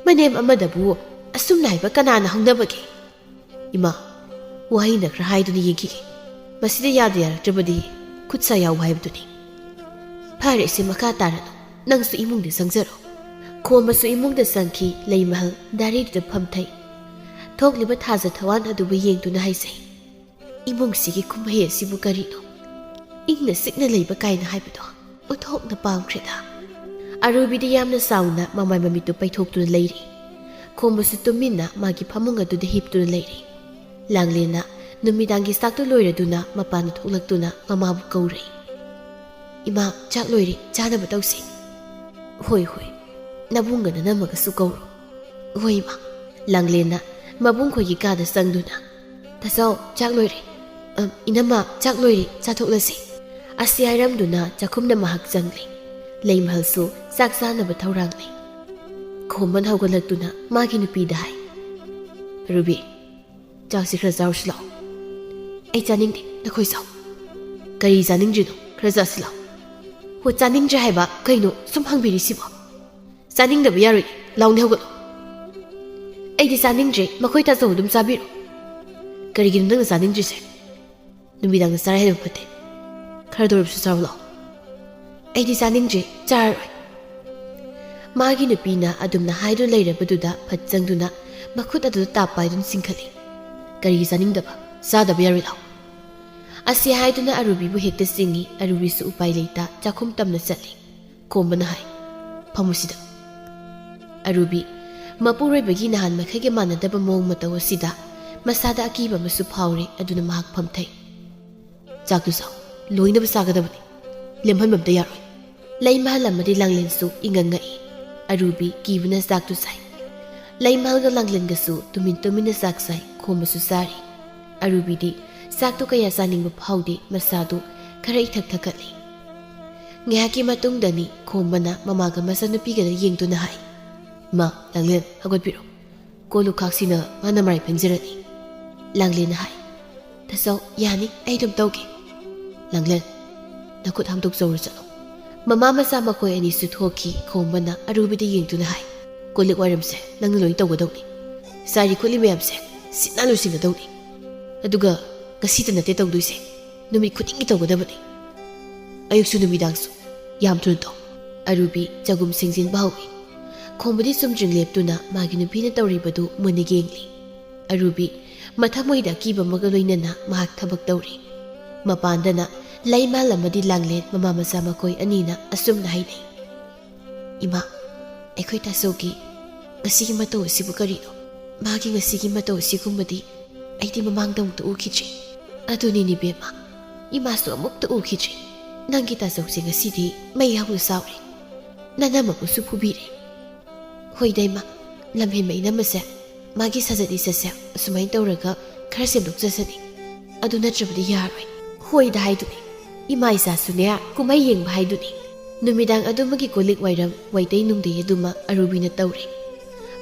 ꯃꯅꯦꯝ ꯑꯃꯗꯕꯨ ꯑꯁꯨꯝꯅ ꯍꯥꯏꯕ ꯀꯅꯥꯅ ꯍꯧꯅꯕꯒꯦ? ꯏꯃꯥ, ꯋꯥꯍꯩꯅ ꯈꯔ ꯍꯥꯏꯗꯨꯅ ꯌꯦꯡꯈꯤꯒꯦ꯫ ꯃꯁꯤꯗ ꯌꯥꯗ ꯌꯥꯔꯛꯇ꯭ꯔꯕꯗꯤ ꯈꯨꯠ ꯁꯥ ꯌꯥꯎ ꯍꯥꯏꯕꯗꯨꯅꯤ꯫" "ꯐꯔꯦꯁꯦ, ꯃꯈꯥ ꯇꯥꯔꯅꯨ, ꯅꯪꯁꯨ ꯏꯃꯨꯡꯗ ꯆꯪꯖꯔꯣ꯫" ꯈꯣꯝꯕꯁꯨ ꯏꯃꯨꯡꯗ ꯆꯪꯈꯤ꯫ ꯂꯩꯃꯍꯜ ꯗꯥꯏꯔꯤꯗꯨꯗ ꯐꯝꯊꯩ꯫ ꯊꯣꯛꯂꯤꯕ ꯊꯥꯖ ꯊꯋꯥꯟ ꯑꯗꯨꯕꯨ ꯌꯦꯡꯗꯨꯅ ꯍꯥꯏꯖꯩ, "ꯏꯃꯨꯡꯁꯤꯒꯤ ꯀꯨꯝꯍꯩ ꯑꯁꯤꯕꯨ ꯀꯔꯤꯅꯣ? ꯏꯪꯅ ꯆꯤꯛꯅ ꯂꯩꯕ ꯀꯥꯏꯅ ꯍꯥꯏꯕꯗꯣ ꯑꯣꯟꯊꯣꯛꯅ ꯄꯥꯝꯈ꯭ꯔꯦꯗ꯫" ꯑꯔꯨꯕꯤꯗꯤ ꯌꯥꯝꯅ ꯆꯥꯎꯅ ꯃꯃꯥꯏ ꯃꯃꯤꯠꯇꯨ ꯄꯩꯊꯣꯛꯇꯨꯅ ꯂꯩꯔꯤ꯫ ꯈꯣꯝꯕꯁꯨ ꯇꯨꯃꯤꯟꯅ ꯃꯥꯒꯤ ꯐꯃꯨꯡ ꯑꯗꯨꯗ ꯍꯤꯞꯇꯨꯅ ꯂꯩꯔꯤ꯫ ꯂꯥꯡꯂꯦꯟꯅ ꯅꯨꯃꯤꯗꯥꯡꯒꯤ ꯆꯥꯛꯇꯨ ꯂꯣꯏꯔꯗꯨꯅ ꯃꯄꯥꯟꯗ ꯊꯣꯛꯂꯛꯇꯨꯅ ꯃꯃꯥꯕꯨ ꯀꯧꯔꯦ꯫ "ꯏꯃꯥ, ꯆꯥꯛ ꯂꯣꯏꯔꯦ, ꯆꯥꯅꯕ ꯇꯧꯁꯤ꯫" "ꯍꯣꯏ, ꯍꯣꯏ, ꯅꯕꯨꯡꯒ ꯅꯅꯝꯃꯒꯁꯨ ꯀꯧꯔꯣ꯫" "ꯍꯣꯏ, ꯏꯃꯥ꯫" ꯂꯥꯡꯂꯦꯟꯅ ꯃꯕꯨꯡ ꯈꯣꯏꯒꯤ ꯀꯥꯗ ꯆꯪꯗꯨꯅ, "ꯇꯥꯆꯧ, ꯆꯥꯛ ꯂꯣꯏꯔꯦ꯫ ꯑꯝ, ꯏꯅꯝꯃ, ꯆꯥꯛ ꯂꯣꯏꯔꯦ, ꯆꯥꯊꯣꯛꯂꯁꯤ꯫" ꯑꯁꯤ ꯍꯥꯏꯔꯝꯗꯨꯅ ꯆꯥꯛꯈꯨꯝꯗ ꯃꯍꯥꯛ ꯆꯪꯂꯦ꯫ ꯂꯩꯃꯍꯜꯁꯨ ꯆꯥꯛ ꯆꯥꯅꯕ ꯊꯧꯔꯥꯡꯂꯦ꯫ ꯈꯣꯝꯕꯅ ꯍꯧꯒꯠꯂꯛꯇꯨꯅ ꯃꯥꯒꯤ ꯅꯨꯄꯤꯗ ꯍꯥꯏ, "ꯔꯨꯕꯤ, ꯆꯥꯛꯁꯤ ꯈꯔ ꯆꯥꯔꯨꯁꯤ ꯂꯥꯛꯑꯣ꯫" "ꯑꯩ ꯆꯥꯅꯤꯡꯗꯦ, ꯅꯈꯣꯏ ꯆꯥꯎ꯫" "ꯀꯔꯤ ꯆꯥꯅꯤꯡꯗ꯭ꯔꯤꯅꯣ? ꯈꯔ ꯆꯥꯁꯤ ꯂꯥꯛꯑꯣ꯫" "ꯍꯣ, ꯆꯥꯅꯤꯡꯗ꯭ꯔꯦ ꯍꯥꯏꯕ, ꯀꯩꯅꯣ ꯁꯨꯝ ꯍꯪꯕꯤꯔꯤꯁꯤꯕꯣ?" "ꯆꯥꯅꯤꯡꯗꯕ ꯌꯥꯔꯣꯏ, ꯂꯥꯎꯅꯦ ꯍꯧꯒꯠꯂꯣ꯫" "ꯑꯩꯗꯤ ꯆꯥꯅꯤꯡꯗ꯭ꯔꯦ, ꯃꯈꯣꯏ ꯇꯥꯆꯧ ꯑꯗꯨꯝ ꯆꯥꯕꯤꯔꯣ꯫" "ꯀꯔꯤꯒꯤꯅꯣ ꯅꯪꯅ ꯆꯥꯅꯤꯡꯗ꯭ꯔꯤꯁꯦ? ꯅꯨꯃꯤꯗꯥꯡꯗ ꯆꯥꯔ ꯍꯦꯟꯕ ꯐꯠꯇꯦ꯫ ꯈꯔꯗ ꯑꯣꯏꯔꯕꯁꯨ ꯆꯥꯔꯨ ꯂꯥꯛꯑꯣ꯫" "ꯑꯩꯗꯤ ꯆꯥꯅꯤꯡꯗ꯭ꯔꯦ, ꯆꯥꯔꯔꯣꯏ꯫" ꯃꯥꯒꯤ ꯅꯨꯄꯤꯅ ꯑꯗꯨꯝꯅ ꯍꯥꯏꯗꯨꯅ ꯂꯩꯔꯕꯗꯨꯗ ꯐꯠ ꯆꯪꯗꯨꯅ ꯃꯈꯨꯠ ꯑꯗꯨꯗ ꯇꯥꯞ ꯄꯥꯏꯗꯨꯅ ꯆꯤꯡꯈꯠꯂꯤ꯫ "ꯀꯔꯤꯒꯤ ꯆꯥꯅꯤꯡꯗꯕ? ꯆꯥꯗꯕ ꯌꯥꯔꯣꯏ, ꯂꯥꯛꯑꯣ꯫" ꯑꯁꯤ ꯍꯥꯏꯗꯨꯅ ꯑꯔꯨꯕꯤꯕꯨ ꯍꯦꯛꯇ ꯆꯤꯡꯏ꯫ ꯑꯔꯨꯕꯤꯁꯨ ꯎꯄꯥꯏ ꯂꯩꯇ ꯆꯥꯛꯈꯨꯝ ꯇꯝꯅ ꯆꯠꯂꯤ꯫ ꯈꯣꯝꯕꯅ ꯍꯥꯏ, "ꯐꯝꯃꯨꯁꯤꯗ꯫" ꯑꯔꯨꯕꯤ, ꯃꯄꯨꯔꯣꯏꯕꯒꯤ ꯅꯍꯥꯟ ꯃꯈꯩꯒ ꯃꯥꯟꯅꯗꯕ ꯃꯑꯣꯡ ꯃꯇꯧ ꯑꯁꯤꯗ ꯃꯁꯥꯗ ꯑꯀꯤꯕ ꯑꯃꯁꯨ ꯐꯥꯎꯔꯦ꯫ ꯑꯗꯨꯅ ꯃꯍꯥꯛ ꯐꯝꯊꯩ꯫ "ꯆꯥꯛꯇꯨ ꯆꯥꯎ, ꯂꯣꯏꯅꯕ ꯆꯥꯒꯗꯕꯅꯤ, ꯂꯦꯝꯍꯟꯕ ꯑꯝꯇ ꯌꯥꯔꯣꯏ꯫" ꯂꯩꯃꯍꯜ ꯑꯃꯗꯤ ꯂꯥꯡꯂꯦꯟꯁꯨ ꯏꯉꯛ ꯉꯛꯏ꯫ ꯑꯔꯨꯕꯤ ꯀꯤꯕꯅ ꯆꯥꯛꯇꯨ ꯆꯥꯏ꯫ ꯂꯩꯃꯍꯜꯒ ꯂꯥꯡꯂꯦꯟꯒꯁꯨ ꯇꯨꯃꯤꯟ ꯇꯨꯃꯤꯟꯅ ꯆꯥꯛ ꯆꯥꯏ꯫ ꯈꯣꯝꯕꯁꯨ ꯆꯥꯔꯤ꯫ ꯑꯔꯨꯕꯤꯗꯤ ꯆꯥꯛꯇꯨ ꯀꯌꯥ ꯆꯥꯅꯤꯡꯕ ꯐꯥꯎꯗꯦ, ꯃꯁꯥꯗꯨ ꯈꯔ ꯏꯊꯛ ꯊꯛꯀꯠꯂꯤ꯫ ꯉꯥꯏꯍꯥꯛꯀꯤ ꯃꯇꯨꯡꯗꯅꯤ ꯈꯣꯝꯕꯅ ꯃꯃꯥꯒ ꯃꯆꯥꯅꯨꯄꯤꯒꯗ ꯌꯦꯡꯗꯨꯅ ꯍꯥꯏ, "ꯃꯥ, ꯂꯥꯡꯂꯦꯟ, ꯍꯧꯒꯠꯄꯤꯔꯣ꯫ ꯀꯣꯜ ꯂꯨꯈꯥꯛꯁꯤꯅ ꯃꯥꯅ ꯃꯔꯥꯏ ꯐꯦꯡꯖꯔꯅꯤ꯫" ꯂꯥꯡꯂꯦꯟꯅ ꯍꯥꯏ, "ꯇꯥꯆꯧ, ꯌꯥꯅꯤ, ꯑꯩ ꯑꯗꯨꯝ ꯇꯧꯒꯦ꯫" "ꯂꯥꯡꯂꯦꯟ, ꯅꯈꯨꯠ ꯍꯥꯝꯗꯣꯛꯆꯧꯔꯨ ꯆꯠꯂꯣ꯫" ꯃꯃꯥ ꯃꯆꯥ ꯃꯈꯣꯏ ꯑꯅꯤꯁꯨ ꯊꯣꯛꯈꯤ꯫ ꯈꯣꯝꯕꯅ ꯑꯔꯨꯕꯤꯗ ꯌꯦꯡꯗꯨꯅ ꯍꯥꯏ, "ꯀꯣꯜ ꯂꯤꯛ ꯋꯥꯏꯔꯝꯁꯦ ꯅꯪꯅ ꯂꯣꯏ ꯇꯧꯒꯗꯧꯅꯤ꯫ ꯆꯥꯏꯔꯤ ꯈꯣꯠꯂꯤ ꯃꯌꯥꯝꯁꯦ ꯁꯤꯠꯅ ꯂꯣꯏꯁꯤꯟꯒꯗꯧꯅꯤ꯫ ꯑꯗꯨꯒ ꯉꯁꯤꯇ ꯅꯠꯇꯦ ꯇꯧꯗꯣꯏꯁꯦ, ꯅꯨꯃꯤꯠ ꯈꯨꯗꯤꯡꯒꯤ ꯇꯧꯒꯗꯕꯅꯤ꯫ ꯑꯌꯨꯛꯁꯨ ꯅꯨꯃꯤꯗꯥꯡꯁꯨ꯫ ꯌꯥꯝ ꯊꯨꯅ ꯇꯧ꯫" ꯑꯔꯨꯕꯤ ꯆꯒꯨꯝ ꯁꯦꯡꯖꯤꯟꯕ ꯍꯧꯏ꯫ ꯈꯣꯝꯕꯗꯤ ꯆꯨꯝꯗ꯭ꯔꯤꯡ ꯂꯦꯞꯇꯨꯅ ꯃꯥꯒꯤ ꯅꯨꯄꯤꯅ ꯇꯧꯔꯤꯕꯗꯨ ꯃꯨꯟꯅ ꯌꯦꯡꯂꯤ꯫ ꯑꯔꯨꯕꯤ ꯃꯊꯃꯣꯏꯗ ꯑꯀꯤꯕ ꯑꯃꯒ ꯂꯣꯏꯅꯅ ꯃꯍꯥꯛ ꯊꯕꯛ ꯇꯧꯔꯤ꯫ ꯃꯄꯥꯟꯗꯅ ꯂꯩꯃꯥꯜ ꯑꯃꯗꯤ ꯂꯥꯡꯂꯦꯟ ꯃꯃꯥ ꯃꯆꯥ ꯃꯈꯣꯏ ꯑꯅꯤꯅ ꯑꯁꯨꯝꯅ ꯍꯥꯏꯅꯩ, "ꯏꯃꯥ, ꯑꯩꯈꯣꯏ ꯇꯥꯆꯧꯒꯤ ꯉꯁꯤꯒꯤ ꯃꯇꯧ ꯑꯁꯤꯕꯨ ꯀꯔꯤꯅꯣ? ꯃꯥꯒꯤ ꯉꯁꯤꯒꯤ ꯃꯇꯧ ꯑꯁꯤꯒꯨꯝꯕꯗꯤ ꯑꯩꯗꯤ ꯃꯃꯥꯡꯗ ꯑꯃꯨꯛꯇ ꯎꯈꯤꯗ꯭ꯔꯤ꯫" "ꯑꯗꯨꯅꯤꯅꯦ ꯏꯕꯦꯝꯃ, ꯏꯃꯥꯁꯨ ꯑꯃꯨꯛꯇ ꯎꯈꯤꯗ꯭ꯔꯤ꯫ ꯅꯪꯒꯤ ꯇꯥꯆꯧꯁꯦ ꯉꯁꯤꯗꯤ ꯃꯩ ꯍꯧꯅ ꯁꯥꯎꯔꯦ꯫ ꯅꯅꯝꯃꯕꯨꯁꯨ ꯐꯨꯕꯤꯔꯦ꯫" "ꯍꯣꯏꯗ ꯏꯃꯥ, ꯂꯝꯍꯦꯟꯕ ꯏꯅꯝꯃꯁꯦ ꯃꯥꯒꯤ ꯁꯥꯖꯠ ꯂꯤꯆꯠꯁꯦ ꯑꯁꯨꯃꯥꯏꯅ ꯇꯧꯔꯒ ꯈꯔ ꯁꯦꯝꯗꯣꯛꯆꯁꯅꯤ꯫ ꯑꯗꯨ ꯅꯠꯇ꯭ꯔꯕꯗꯤ ꯌꯥꯔꯣꯏ꯫" "ꯍꯣꯏꯗ ꯍꯥꯏꯗꯨꯅꯤ, ꯏꯃꯥ ꯏꯆꯥꯁꯨꯅꯦ ꯀꯨꯝꯍꯩ ꯌꯦꯡꯕ ꯍꯥꯏꯗꯨꯅꯤ꯫" ꯅꯨꯃꯤꯗꯥꯡ ꯑꯗꯨꯃꯒꯤ ꯀꯣꯜ ꯂꯤꯛ ꯋꯥꯏꯔꯝ, ꯋꯥꯏꯇꯩ ꯅꯨꯡꯗꯩ ꯑꯗꯨꯃ ꯑꯔꯨꯕꯤꯅ ꯇꯧꯔꯦ꯫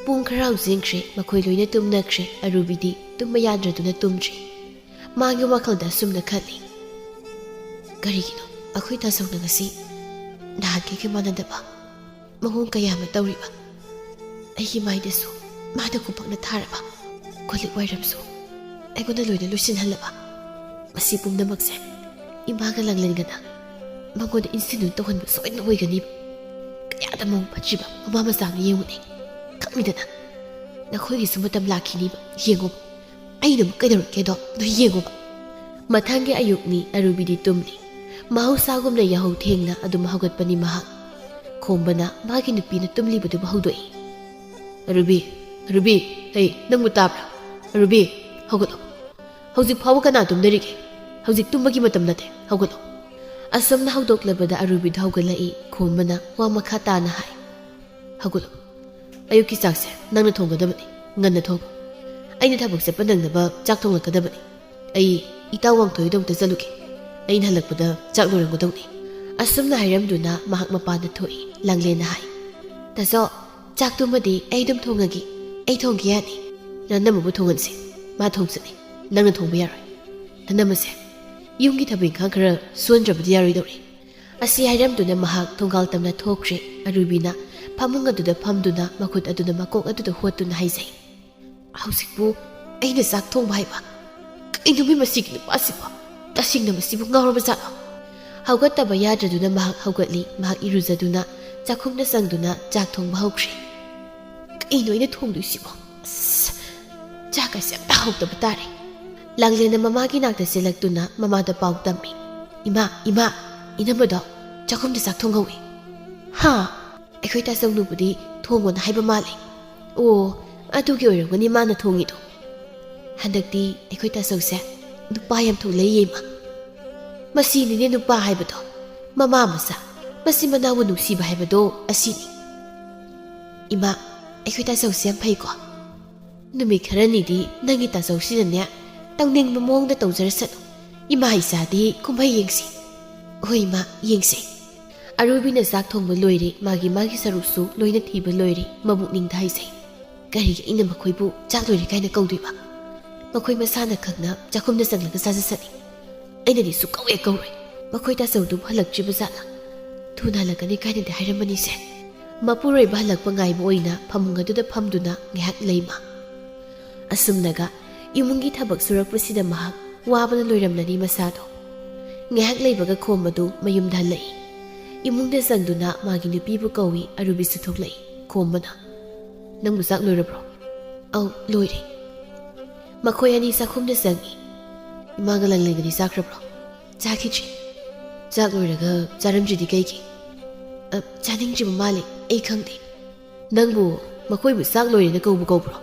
ꯄꯨꯡ ꯈꯔ ꯍꯧꯖꯤꯟꯈ꯭ꯔꯦ, ꯃꯈꯣꯏ ꯂꯣꯏꯅ ꯇꯨꯝꯅꯈ꯭ꯔꯦ꯫ ꯑꯔꯨꯕꯤꯗꯤ ꯇꯨꯝꯕ ꯌꯥꯗ꯭ꯔꯗꯨꯅ ꯇꯨꯝꯗ꯭ꯔꯤ꯫ ꯃꯥꯒꯤ ꯋꯥꯈꯜꯗ ꯑꯁꯨꯝꯅ ꯈꯜꯂꯤ, "ꯀꯔꯤꯒꯤꯅꯣ ꯑꯩꯈꯣꯏ ꯇꯥꯆꯧꯅ ꯉꯁꯤ ꯅꯍꯥꯟꯈꯩꯒ ꯃꯥꯟꯅꯗꯕ ꯃꯑꯣꯡ ꯀꯌꯥ ꯑꯃ ꯇꯧꯔꯤꯕ? ꯑꯩꯒꯤ ꯃꯥꯏꯗꯁꯨ ꯃꯥꯅ ꯈꯨꯄꯥꯛꯅ ꯊꯥꯔꯕ, ꯀꯣꯜ ꯂꯤꯛ ꯋꯥꯏꯔꯝꯁꯨ ꯑꯩꯉꯣꯟꯗ ꯂꯣꯏꯅ ꯂꯣꯏꯁꯤꯟꯍꯜꯂꯕ꯫ ꯃꯁꯤ ꯄꯨꯝꯅꯃꯛꯁꯦ ꯏꯃꯥꯒ ꯂꯥꯡꯂꯦꯟꯒꯅ ꯃꯉꯣꯟꯗ ꯏꯟꯁꯤꯟꯗꯨꯅ ꯇꯧꯍꯟꯕ ꯁꯣꯏꯗꯅ ꯑꯣꯏꯒꯅꯤꯕ꯫ ꯀꯌꯥꯗ ꯃꯑꯣꯡ ꯐꯠꯇ꯭ꯔꯤꯕ ꯃꯃꯥ ꯃꯆꯥꯅꯣ ꯌꯦꯡꯉꯨꯅꯦ꯫ ꯈꯪꯉꯤꯗꯅ, ꯅꯈꯣꯏꯒꯤꯁꯨ ꯃꯇꯝ ꯂꯥꯛꯈꯤꯅꯤꯕ, ꯌꯦꯡꯉꯣꯕ꯫ ꯑꯩꯅ ꯑꯃꯨꯛ ꯀꯩꯗꯧꯔꯛꯀꯦꯗꯣ ꯅꯣꯏ ꯌꯦꯡꯉꯣꯕ꯫" ꯃꯊꯪꯒꯤ ꯑꯌꯨꯛꯅꯤ꯫ ꯑꯔꯨꯕꯤꯗꯤ ꯇꯨꯝꯂꯤ꯫ ꯃꯍꯧꯁꯥꯒꯨꯝꯅ ꯌꯥꯍꯧ ꯊꯦꯡꯅ ꯑꯗꯨꯝ ꯍꯧꯒꯠꯄꯅꯤ ꯃꯍꯥꯛ꯫ ꯈꯣꯝꯕꯅ ꯃꯥꯒꯤ ꯅꯨꯄꯤꯅ ꯇꯨꯝꯂꯤꯕꯗꯨꯕꯨ ꯍꯧꯗꯣꯛꯏ꯫ "ꯑꯔꯨꯕꯤ, ꯑꯔꯨꯕꯤ, ꯍꯩ, ꯅꯪꯕꯨ ꯇꯥꯕ꯭ꯔꯥ? ꯑꯔꯨꯕꯤ, ꯍꯧꯒꯠꯂꯣ꯫ ꯍꯧꯖꯤꯛ ꯐꯥꯎꯕ ꯀꯅꯥ ꯇꯨꯝꯅꯔꯤꯒꯦ? ꯍꯧꯖꯤꯛ ꯇꯨꯝꯕꯒꯤ ꯃꯇꯝ ꯅꯠꯇꯦ, ꯍꯧꯒꯠꯂꯣ꯫" ꯑꯁꯨꯝꯅ ꯍꯧꯗꯣꯛꯂꯕꯗ ꯑꯔꯨꯕꯤꯗꯨ ꯍꯧꯒꯠꯂꯛꯏ꯫ ꯈꯣꯝꯕꯅ ꯋꯥ ꯃꯈꯥ ꯇꯥꯅ ꯍꯥꯏ, "ꯍꯧꯒꯠꯂꯣ꯫ ꯑꯌꯨꯛꯀꯤ ꯆꯥꯛꯁꯦ ꯅꯪꯅ ꯊꯣꯡꯒꯗꯕꯅꯤ, ꯉꯟꯅ ꯊꯣꯡꯉꯨ꯫ ꯑꯩꯅ ꯊꯕꯛ ꯆꯠꯄ ꯅꯪꯅꯕ ꯆꯥꯛ ꯊꯣꯡꯂꯛꯀꯗꯕꯅꯤ꯫ ꯑꯩ ꯏꯇꯥꯎ ꯋꯥꯡꯊꯣꯏꯗꯣ ꯑꯝꯇ ꯆꯠꯂꯨꯒꯦ꯫ ꯑꯩꯅ ꯍꯜꯂꯛꯄꯗ ꯆꯥꯛ ꯂꯣꯏꯔꯝꯒꯗꯧꯅꯤ꯫" ꯑꯁꯨꯝꯅ ꯍꯥꯏꯔꯝꯗꯨꯅ ꯃꯍꯥꯛ ꯃꯄꯥꯟꯗ ꯊꯣꯛꯏ꯫ ꯂꯥꯡꯂꯦꯟꯅ ꯍꯥꯏ, "ꯇꯥꯆꯧ, ꯆꯥꯛꯇꯨꯃꯗꯤ ꯑꯩ ꯑꯗꯨꯝ ꯊꯣꯡꯉꯒꯦ꯫ ꯑꯩ ꯊꯣꯡꯒꯦ ꯌꯥꯅꯤ꯫" "ꯅꯅꯝꯃꯕꯨ ꯊꯣꯡꯍꯟꯁꯦ꯫ ꯃꯥ ꯊꯣꯡ ꯆꯠꯅꯤ꯫ ꯅꯪꯅ ꯊꯣꯡꯕ ꯌꯥꯔꯣꯏ꯫ ꯅꯅꯝꯃꯁꯦ, ꯌꯨꯝꯒꯤ ꯊꯕꯛ ꯏꯪꯈꯥꯡ ꯈꯔ ꯁꯨꯍꯟꯗ꯭ꯔꯕꯗꯤ ꯌꯥꯔꯣꯏꯗꯧꯔꯤ꯫" ꯑꯁꯤ ꯍꯥꯏꯔꯝꯗꯨꯅ ꯃꯍꯥꯛ ꯊꯣꯡꯒꯥꯜ ꯇꯝꯅ ꯊꯣꯛꯈ꯭ꯔꯦ꯫ ꯑꯔꯨꯕꯤꯅ ꯐꯃꯨꯡ ꯑꯗꯨꯗ ꯐꯝꯗꯨꯅ ꯃꯈꯨꯠ ꯑꯗꯨꯅ ꯃꯀꯣꯛ ꯑꯗꯨꯗ ꯍꯣꯠꯇꯨꯅ ꯍꯥꯏꯖꯩ, "ꯍꯧꯖꯤꯛꯄꯨ ꯑꯩꯅ ꯆꯥꯛ ꯊꯣꯡꯕ ꯍꯥꯏꯕ? ꯀꯩꯅꯣꯃꯤ ꯃꯁꯤꯒꯤ ꯅꯨꯄꯥꯁꯤꯕꯨ? ꯇꯁꯦꯡꯅ ꯃꯁꯤꯕꯨ ꯉꯥꯎꯔꯕ ꯖꯥꯠꯂꯣ?" ꯍꯧꯒꯠꯇꯕ ꯌꯥꯗ꯭ꯔꯗꯨꯅ ꯃꯍꯥꯛ ꯍꯧꯒꯠꯂꯤ꯫ ꯃꯍꯥꯛ ꯏꯔꯨꯖꯗꯨꯅ ꯆꯥꯛꯈꯨꯝꯗ ꯆꯪꯗꯨꯅ ꯆꯥꯛ ꯊꯣꯡꯕ ꯍꯧꯈ꯭ꯔꯦ꯫ "ꯀꯩꯅꯣ ꯑꯩꯅ ꯊꯣꯡꯗꯣꯏꯁꯤꯕꯣ? ꯑꯁ, ꯆꯥꯛ ꯑꯁꯤ ꯑꯝꯇ ꯍꯥꯎꯇꯕ ꯇꯥꯔꯦ꯫" ꯂꯥꯡꯂꯦꯟꯅ ꯃꯃꯥꯒꯤ ꯅꯥꯛꯇ ꯆꯦꯜꯂꯛꯇꯨꯅ ꯃꯃꯥꯗ ꯄꯥꯎ ꯇꯝꯃꯤ꯫ "ꯏꯃꯥ, ꯏꯃꯥ, ꯏꯅꯝꯃꯗꯣ ꯆꯥꯛꯈꯨꯝꯗ ꯆꯥꯛ ꯊꯣꯡꯍꯧꯋꯤ꯫" "ꯍꯥ? ꯑꯩꯈꯣꯏ ꯇꯥꯆꯧꯅꯕꯨꯗꯤ ꯊꯣꯡꯉꯣꯅ ꯍꯥꯏꯕ ꯃꯥꯜꯂꯦ꯫" "ꯑꯣ, ꯑꯗꯨꯒꯤ ꯑꯣꯏꯔꯝꯒꯅꯤ ꯃꯥꯅ ꯊꯣꯡꯉꯤꯗꯣ꯫ ꯍꯟꯗꯛꯇꯤ ꯑꯩꯈꯣꯏ ꯇꯥꯆꯧꯁꯦ ꯅꯨꯄꯥ ꯌꯥꯝ ꯊꯣꯛꯂꯛꯏꯌꯦ ꯏꯃꯥ꯫ ꯃꯁꯤꯅꯤꯅꯦ ꯅꯨꯄꯥ ꯍꯥꯏꯕꯗꯣ꯫ ꯃꯃꯥ ꯃꯆꯥ, ꯃꯆꯤꯟ ꯃꯅꯥꯎꯕꯨ ꯅꯨꯡꯁꯤꯕ ꯍꯥꯏꯕꯗꯣ ꯑꯁꯤꯅꯤ꯫ ꯏꯃꯥ, ꯑꯩꯈꯣꯏ ꯇꯥꯆꯧꯁꯦ ꯌꯥꯝ ꯐꯩꯀꯣ꯫ ꯅꯨꯃꯤꯠ ꯈꯔꯅꯤꯗꯤ ꯅꯪꯒꯤ ꯇꯥꯆꯧꯁꯤꯅꯅꯦ ꯇꯧꯅꯤꯡꯕ ꯃꯑꯣꯡꯗ ꯇꯧꯖꯔꯁꯅꯨ꯫ ꯏꯃꯥ ꯏꯆꯥꯗꯤ ꯀꯨꯝꯍꯩ ꯌꯦꯡꯁꯤ꯫" "ꯍꯣꯏ ꯏꯃꯥ, ꯌꯦꯡꯁꯤ꯫" ꯑꯔꯨꯕꯤꯅ ꯆꯥꯛ ꯊꯣꯡꯕ ꯂꯣꯏꯔꯦ, ꯃꯥꯒꯤ ꯃꯥꯒꯤ ꯁꯔꯨꯛꯁꯨ ꯂꯣꯏꯅ ꯊꯤꯕ ꯂꯣꯏꯔꯦ꯫ ꯃꯕꯨꯛꯅꯤꯡꯗ ꯍꯥꯏꯖꯩ, "ꯀꯔꯤꯒꯤ ꯑꯩꯅ ꯃꯈꯣꯏꯕꯨ ꯆꯥꯛ ꯂꯣꯏꯔꯦ ꯀꯥꯏꯅ ꯀꯧꯗꯣꯏꯕ? ꯃꯈꯣꯏ ꯃꯁꯥꯅ ꯈꯪꯅ ꯆꯥꯛꯈꯨꯝꯗ ꯆꯪꯂꯒ ꯆꯥꯖꯁꯅꯤ꯫ ꯑꯩꯅꯗꯤ ꯁꯨꯛꯀꯧ ꯍꯦꯛ ꯀꯧꯔꯣꯏ꯫ ꯃꯈꯣꯏ ꯇꯥꯆꯧꯗꯨꯕꯨ ꯍꯜꯂꯛꯇ꯭ꯔꯤꯕ ꯖꯥꯠꯂ? ꯊꯨꯅ ꯍꯜꯂꯛꯀꯅꯤ ꯀꯥꯏꯅꯗꯤ ꯍꯥꯏꯔꯝꯕꯅꯤꯁꯦ꯫" ꯃꯄꯨꯔꯣꯏꯕ ꯍꯜꯂꯛꯄ ꯉꯥꯏꯕ ꯑꯣꯏꯅ ꯐꯃꯨꯡ ꯑꯗꯨꯗ ꯐꯝꯗꯨꯅ ꯉꯥꯏꯍꯥꯛ ꯂꯩ ꯃꯥ꯫ ꯑꯁꯨꯝꯅꯒ ꯏꯃꯨꯡꯒꯤ ꯊꯕꯛ ꯁꯨꯔꯛꯄꯁꯤꯗ ꯃꯍꯥꯛ ꯋꯥꯕꯅ ꯂꯣꯏꯔꯝꯂꯅꯤ ꯃꯁꯥꯗꯣ꯫ ꯉꯥꯏꯍꯥꯛ ꯂꯩꯕꯒ ꯈꯣꯝꯕꯗꯨ ꯃꯌꯨꯝꯗ ꯍꯜꯂꯛꯏ꯫ ꯏꯃꯨꯡꯗ ꯆꯪꯗꯨꯅ ꯃꯥꯒꯤ ꯅꯨꯄꯤꯕꯨ ꯀꯧꯏ꯫ ꯑꯔꯨꯕꯤꯁꯨ ꯊꯣꯛꯂꯛꯏ꯫ ꯈꯣꯝꯕꯅ, "ꯅꯪꯕꯨ ꯆꯥꯛ ꯂꯣꯏꯔꯕ꯭ꯔꯣ?" "ꯑꯧ, ꯂꯣꯏꯔꯦ꯫" ꯃꯈꯣꯏ ꯑꯅꯤ ꯆꯥꯛꯈꯨꯝꯗ ꯆꯪꯏ꯫ "ꯏꯃꯥꯒ ꯂꯥꯡꯂꯦꯟꯒꯗꯤ ꯆꯥꯈ꯭ꯔꯕ꯭ꯔꯣ?" "ꯆꯥꯈꯤꯗ꯭ꯔꯤ꯫ ꯆꯥꯛ ꯂꯣꯏꯔꯒ ꯆꯥꯔꯝꯗ꯭ꯔꯤꯗꯤ ꯀꯩꯒꯤ?" "ꯑ, ꯆꯥꯅꯤꯡꯗ꯭ꯔꯤꯕ ꯃꯥꯜꯂꯦ, ꯑꯩ ꯈꯪꯗꯦ꯫ ꯅꯪꯕꯨ ꯃꯈꯣꯏꯕꯨ ꯆꯥꯛ ꯂꯣꯏꯔꯦꯅ ꯀꯧꯕ ꯀꯧꯕ꯭ꯔꯣ?"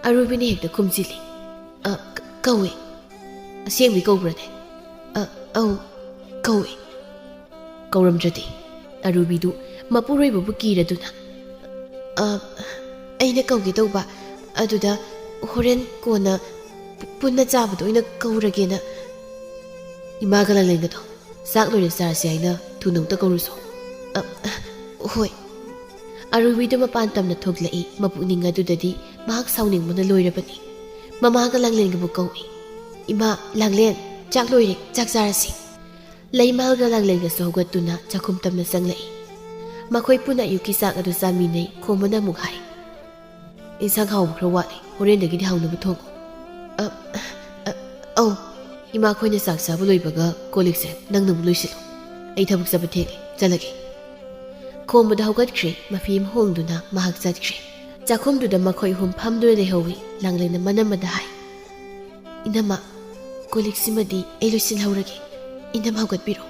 ꯑꯔꯨꯕꯤꯅ ꯍꯦꯛꯇ ꯈꯨꯝꯖꯤꯜꯂꯤ꯫ "ꯑ, ꯀ-, ꯀꯧꯏ꯫ ꯑꯁꯦꯡꯕꯩ ꯀꯧꯕ꯭ꯔꯅꯦ?" "ꯑ, ꯑꯧ, ꯀꯧꯏ꯫" "ꯀꯧꯔꯝꯗ꯭ꯔꯗꯤ?" ꯑꯔꯨꯕꯤꯗꯨ ꯃꯄꯨꯔꯣꯏꯕꯕꯨ ꯀꯤꯔꯗꯨꯅ꯫ "ꯑ, ꯑꯩꯅ ꯀꯧꯒꯦ ꯇꯧꯕ, ꯑꯗꯨꯗ ꯍꯣꯔꯦꯟ ꯀꯣꯟꯅ ꯄꯨꯟꯅ ꯆꯥꯕꯗ ꯑꯣꯏꯅ ꯀꯧꯔꯒꯦꯅ꯫" "ꯏꯃꯥꯒ ꯂꯥꯡꯂꯦꯟꯒꯗꯣ ꯆꯥꯛ ꯂꯣꯏꯔ ꯆꯥꯔꯁꯤ ꯍꯥꯏꯅ ꯊꯨꯅ ꯑꯃꯨꯛꯇ ꯀꯧꯔꯨꯁꯣ꯫" "ꯑ, ꯍꯣꯏ꯫" ꯑꯔꯨꯕꯤꯗꯨ ꯃꯄꯥꯟ ꯇꯝꯅ ꯊꯣꯛꯂꯛꯏ꯫ ꯃꯄꯨꯛꯅꯤꯡ ꯑꯗꯨꯗꯗꯤ ꯃꯍꯥꯛ ꯁꯥꯎꯅꯤꯡꯕꯅ ꯂꯣꯏꯔꯕꯅꯤ꯫ ꯃꯃꯥꯒ ꯂꯥꯡꯂꯦꯟꯒꯕꯨ ꯀꯧꯏ꯫ "ꯏꯃꯥ, ꯂꯥꯡꯂꯦꯟ, ꯆꯥꯛ ꯂꯣꯏꯔꯦ, ꯆꯥꯛ ꯆꯥꯔꯁꯤ꯫" ꯂꯩꯃꯥꯜꯒ ꯂꯥꯡꯂꯦꯟꯒꯁꯨ ꯍꯧꯒꯠꯇꯨꯅ ꯆꯥꯛꯈꯨꯝ ꯇꯝꯅ ꯆꯪꯂꯛꯏ꯫ ꯃꯈꯣꯏ ꯄꯨꯟꯅ ꯑꯌꯨꯛꯀꯤ ꯆꯥꯛ ꯑꯗꯨ ꯆꯥꯃꯤꯟꯅꯩ꯫ ꯈꯣꯝꯕꯅ ꯑꯃꯨꯛ ꯍꯥꯏ, "ꯏꯟꯁꯥꯡ ꯍꯥꯎꯕ ꯈꯔ ꯋꯥꯠꯂꯤ, ꯍꯣꯔꯦꯟꯗꯒꯤꯗꯤ ꯍꯥꯎꯅꯕ ꯊꯣꯡꯉꯨ꯫" "ꯑ, ꯑ, ꯑꯧ, ꯏꯃꯥ ꯈꯣꯏꯅ ꯆꯥꯛ ꯆꯥꯕ ꯂꯣꯏꯕꯒ ꯀꯣꯜ ꯂꯤꯛꯁꯦ ꯅꯪꯅ ꯑꯃꯨꯛ ꯂꯣꯏꯁꯤꯜꯂꯨ꯫ ꯑꯩ ꯊꯕꯛ ꯆꯠꯄ ꯊꯦꯡꯉꯦ, ꯆꯠꯂꯒꯦ꯫" ꯈꯣꯝꯕꯗ ꯍꯧꯒꯠꯈ꯭ꯔꯦ꯫ ꯃꯐꯤ ꯑꯃ ꯍꯣꯡꯗꯨꯅ ꯃꯍꯥꯛ ꯆꯠꯈ꯭ꯔꯦ꯫ ꯆꯥꯛꯈꯨꯝꯗꯨꯗ ꯃꯈꯣꯏ ꯑꯍꯨꯝ ꯐꯝꯗꯨꯅ ꯂꯩꯍꯧꯏ꯫ ꯂꯥꯡꯂꯦꯟꯅ ꯃꯅꯝ ꯑꯃꯗ ꯍꯥꯏ, "ꯏꯅꯝꯃ, ꯀꯣꯜ ꯂꯤꯛꯁꯤꯃꯗꯤ ꯑꯩ ꯂꯣꯏꯁꯤꯜꯍꯧꯔꯒꯦ꯫ ꯏꯅꯝꯃ ꯍꯧꯒꯠꯄꯤꯔꯣ꯫"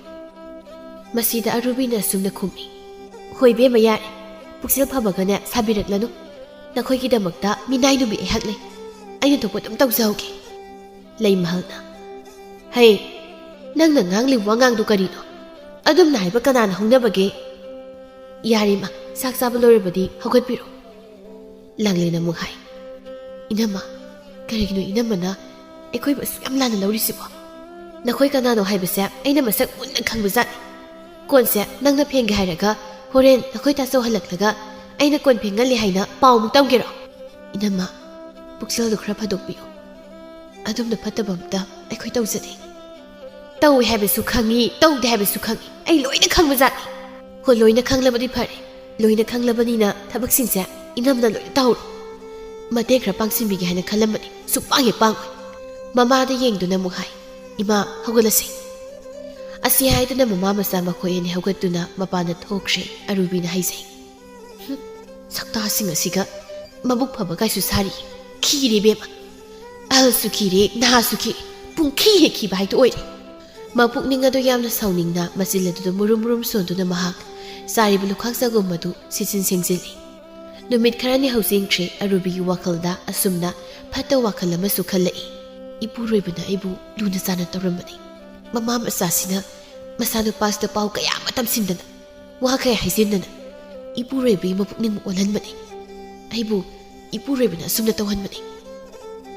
ꯃꯁꯤꯗ ꯑꯔꯨꯕꯤꯅ ꯑꯁꯨꯝꯅ ꯈꯨꯝꯃꯤ, "ꯍꯣꯏ ꯏꯕꯦꯝꯃ, ꯌꯥꯔꯦ꯫ ꯄꯨꯛꯆꯦꯜ ꯐꯕꯒꯅꯦ ꯁꯥꯕꯤꯔꯛꯂꯅꯨ꯫ ꯅꯈꯣꯏꯒꯤꯗꯃꯛꯇ ꯃꯤꯅꯥꯏ ꯅꯨꯄꯤ ꯑꯩꯍꯥꯛ ꯂꯩ꯫ ꯑꯩꯅ ꯊꯣꯛꯄ ꯑꯗꯨꯝ ꯇꯧꯖꯍꯧꯒꯦ꯫" ꯂꯩꯃꯍꯜꯅ, "ꯍꯩ, ꯅꯪꯅ ꯉꯥꯡꯂꯤꯕ ꯋꯥꯉꯥꯡꯗꯨ ꯀꯔꯤꯅꯣ? ꯑꯗꯨꯝꯅ ꯍꯥꯏꯕ ꯀꯅꯥꯅ ꯍꯧꯅꯕꯒꯦ? ꯌꯥꯔꯦ ꯏꯃꯥ, ꯆꯥꯛ ꯆꯥꯕ ꯂꯣꯏꯔꯕꯗꯤ ꯍꯧꯒꯠꯄꯤꯔꯣ꯫" ꯂꯥꯡꯂꯦꯟ ꯑꯃꯨꯛ ꯍꯥꯏ, "ꯏꯅꯝꯃ, ꯀꯔꯤꯒꯤꯅꯣ ꯏꯅꯝꯃꯅ ꯑꯩꯈꯣꯏꯕꯨ ꯑꯁꯨꯛ ꯌꯥꯝ ꯂꯥꯟꯅ ꯂꯧꯔꯤꯁꯤꯕꯣ? ꯅꯈꯣꯏ ꯀꯅꯥꯅꯣ ꯍꯥꯏꯕꯁꯦ ꯑꯩꯅ ꯃꯁꯛ ꯃꯨꯟꯅ ꯈꯪꯕꯖꯥꯠꯅꯤ꯫ ꯀꯣꯟꯁꯦ ꯅꯪꯅ ꯐꯦꯡꯒꯦ ꯍꯥꯏꯔꯒ ꯍꯣꯔꯦꯟ ꯅꯈꯣꯏ ꯇꯥꯆꯧ ꯍꯜꯂꯛꯂꯒ ꯑꯩꯅ ꯀꯣꯟ ꯐꯦꯡꯍꯜꯂꯦ ꯍꯥꯏꯅ ꯄꯥꯎ ꯑꯃꯨꯛ ꯇꯝꯒꯦꯔꯣ? ꯏꯅꯝꯃ, ꯄꯨꯛꯆꯦꯜꯗꯨ ꯈꯔ ꯐꯥꯗꯣꯛꯄꯤꯌꯨ꯫ ꯑꯗꯨꯝꯅ ꯐꯠꯇꯕ ꯑꯝꯇ ꯑꯩꯈꯣꯏ ꯇꯧꯖꯗꯦ꯫" "ꯇꯧꯏ ꯍꯥꯏꯕꯁꯨ ꯈꯪꯉꯤ, ꯇꯧꯗꯦ ꯍꯥꯏꯕꯁꯨ ꯈꯪꯉꯤ꯫ ꯑꯩ ꯂꯣꯏꯅ ꯈꯪꯕꯖꯥꯠꯅꯤ꯫" "ꯍꯣ, ꯂꯣꯏꯅ ꯈꯪꯂꯕꯗꯤ ꯐꯔꯦ꯫ ꯂꯣꯏꯅ ꯈꯪꯂꯕꯅꯤꯅ ꯊꯕꯛꯁꯤꯡꯁꯦ ꯏꯅꯝꯃꯅ ꯂꯣꯏꯅ ꯇꯧꯍꯧꯔꯣ꯫ ꯃꯇꯦꯡ ꯈꯔ ꯄꯥꯡꯁꯤꯟꯕꯤꯒꯦ ꯍꯥꯏꯅ ꯈꯜꯂꯝꯕꯅꯤ꯫ ꯁꯨꯛꯄꯥꯡ ꯍꯦꯛ ꯄꯥꯡꯉꯣꯏ꯫" ꯃꯃꯥꯗ ꯌꯦꯡꯗꯨꯅ ꯑꯃꯨꯛ ꯍꯥꯏ, "ꯏꯃꯥ, ꯍꯧꯒꯠꯂꯁꯤ꯫" ꯑꯁꯤ ꯍꯥꯏꯗꯨꯅ ꯃꯃꯥ ꯃꯆꯥ ꯃꯈꯣꯏ ꯑꯅꯤ ꯍꯧꯒꯠꯇꯨꯅ ꯃꯄꯥꯟꯗ ꯊꯣꯛꯈ꯭ꯔꯦ꯫ ꯑꯔꯨꯕꯤꯅ ꯍꯥꯏꯖꯩ, "ꯍꯨꯝ, ꯁꯛꯇꯥꯁꯤꯡ ꯑꯁꯤꯒ ꯃꯕꯨꯛ ꯐꯕ ꯀꯥꯏꯁꯨ ꯁꯥꯔꯤ꯫ ꯈꯤꯔꯦ ꯏꯕꯦꯝꯃ꯫ ꯑꯍꯜꯁꯨ ꯈꯤꯔꯦ, ꯅꯍꯥꯁꯨ ꯈꯤꯔꯦ꯫ ꯄꯨꯡꯈꯤ ꯍꯦꯛꯈꯤꯕ ꯍꯥꯏꯗꯨ ꯑꯣꯏꯔꯦ꯫ ꯃꯄꯨꯛꯅꯤꯡ ꯑꯗꯨ ꯌꯥꯝꯅ ꯁꯥꯎꯅꯤꯡꯅ ꯃꯆꯤꯜ ꯑꯗꯨꯗ ꯃꯨꯔꯨꯝ ꯃꯨꯔꯨꯝ ꯁꯣꯟꯗꯨꯅ ꯃꯍꯥꯛ ꯆꯥꯔꯤꯕ ꯂꯨꯈꯥꯛ ꯆꯒꯨꯝ ꯑꯗꯨ ꯁꯤꯠꯆꯤꯟ ꯁꯦꯡꯖꯤꯜꯂꯤ꯫ ꯅꯨꯃꯤꯠ ꯈꯔꯅꯤ ꯍꯧꯖꯤꯟꯈ꯭ꯔꯦ ꯑꯔꯨꯕꯤꯒꯤ ꯋꯥꯈꯜꯗ ꯑꯁꯨꯝꯅ ꯐꯠꯇꯕ ꯋꯥꯈꯜ ꯑꯃꯁꯨ ꯈꯜꯂꯛꯏ꯫ ꯏꯄꯨꯔꯣꯏꯕꯅ ꯑꯩꯕꯨ ꯂꯨꯅ ꯆꯥꯟꯅ ꯇꯧꯔꯝꯕꯅꯤ꯫ ꯃꯃꯥ ꯃꯆꯥꯁꯤꯅ ꯃꯆꯥꯅꯨꯄꯥꯁꯤꯗ ꯄꯥꯎ ꯀꯌꯥ ꯑꯃ ꯇꯝꯁꯤꯟꯗꯅ, ꯋꯥ ꯀꯌꯥ ꯍꯥꯏꯖꯤꯟꯗꯅ ꯏꯄꯨꯔꯣꯏꯕꯒꯤ ꯃꯄꯨꯛꯅꯤꯡ ꯑꯣꯜꯍꯟꯕꯅꯤ꯫ ꯑꯩꯕꯨ ꯏꯄꯨꯔꯣꯏꯕꯅ ꯑꯁꯨꯝꯅ ꯇꯧꯍꯟꯕꯅꯤ꯫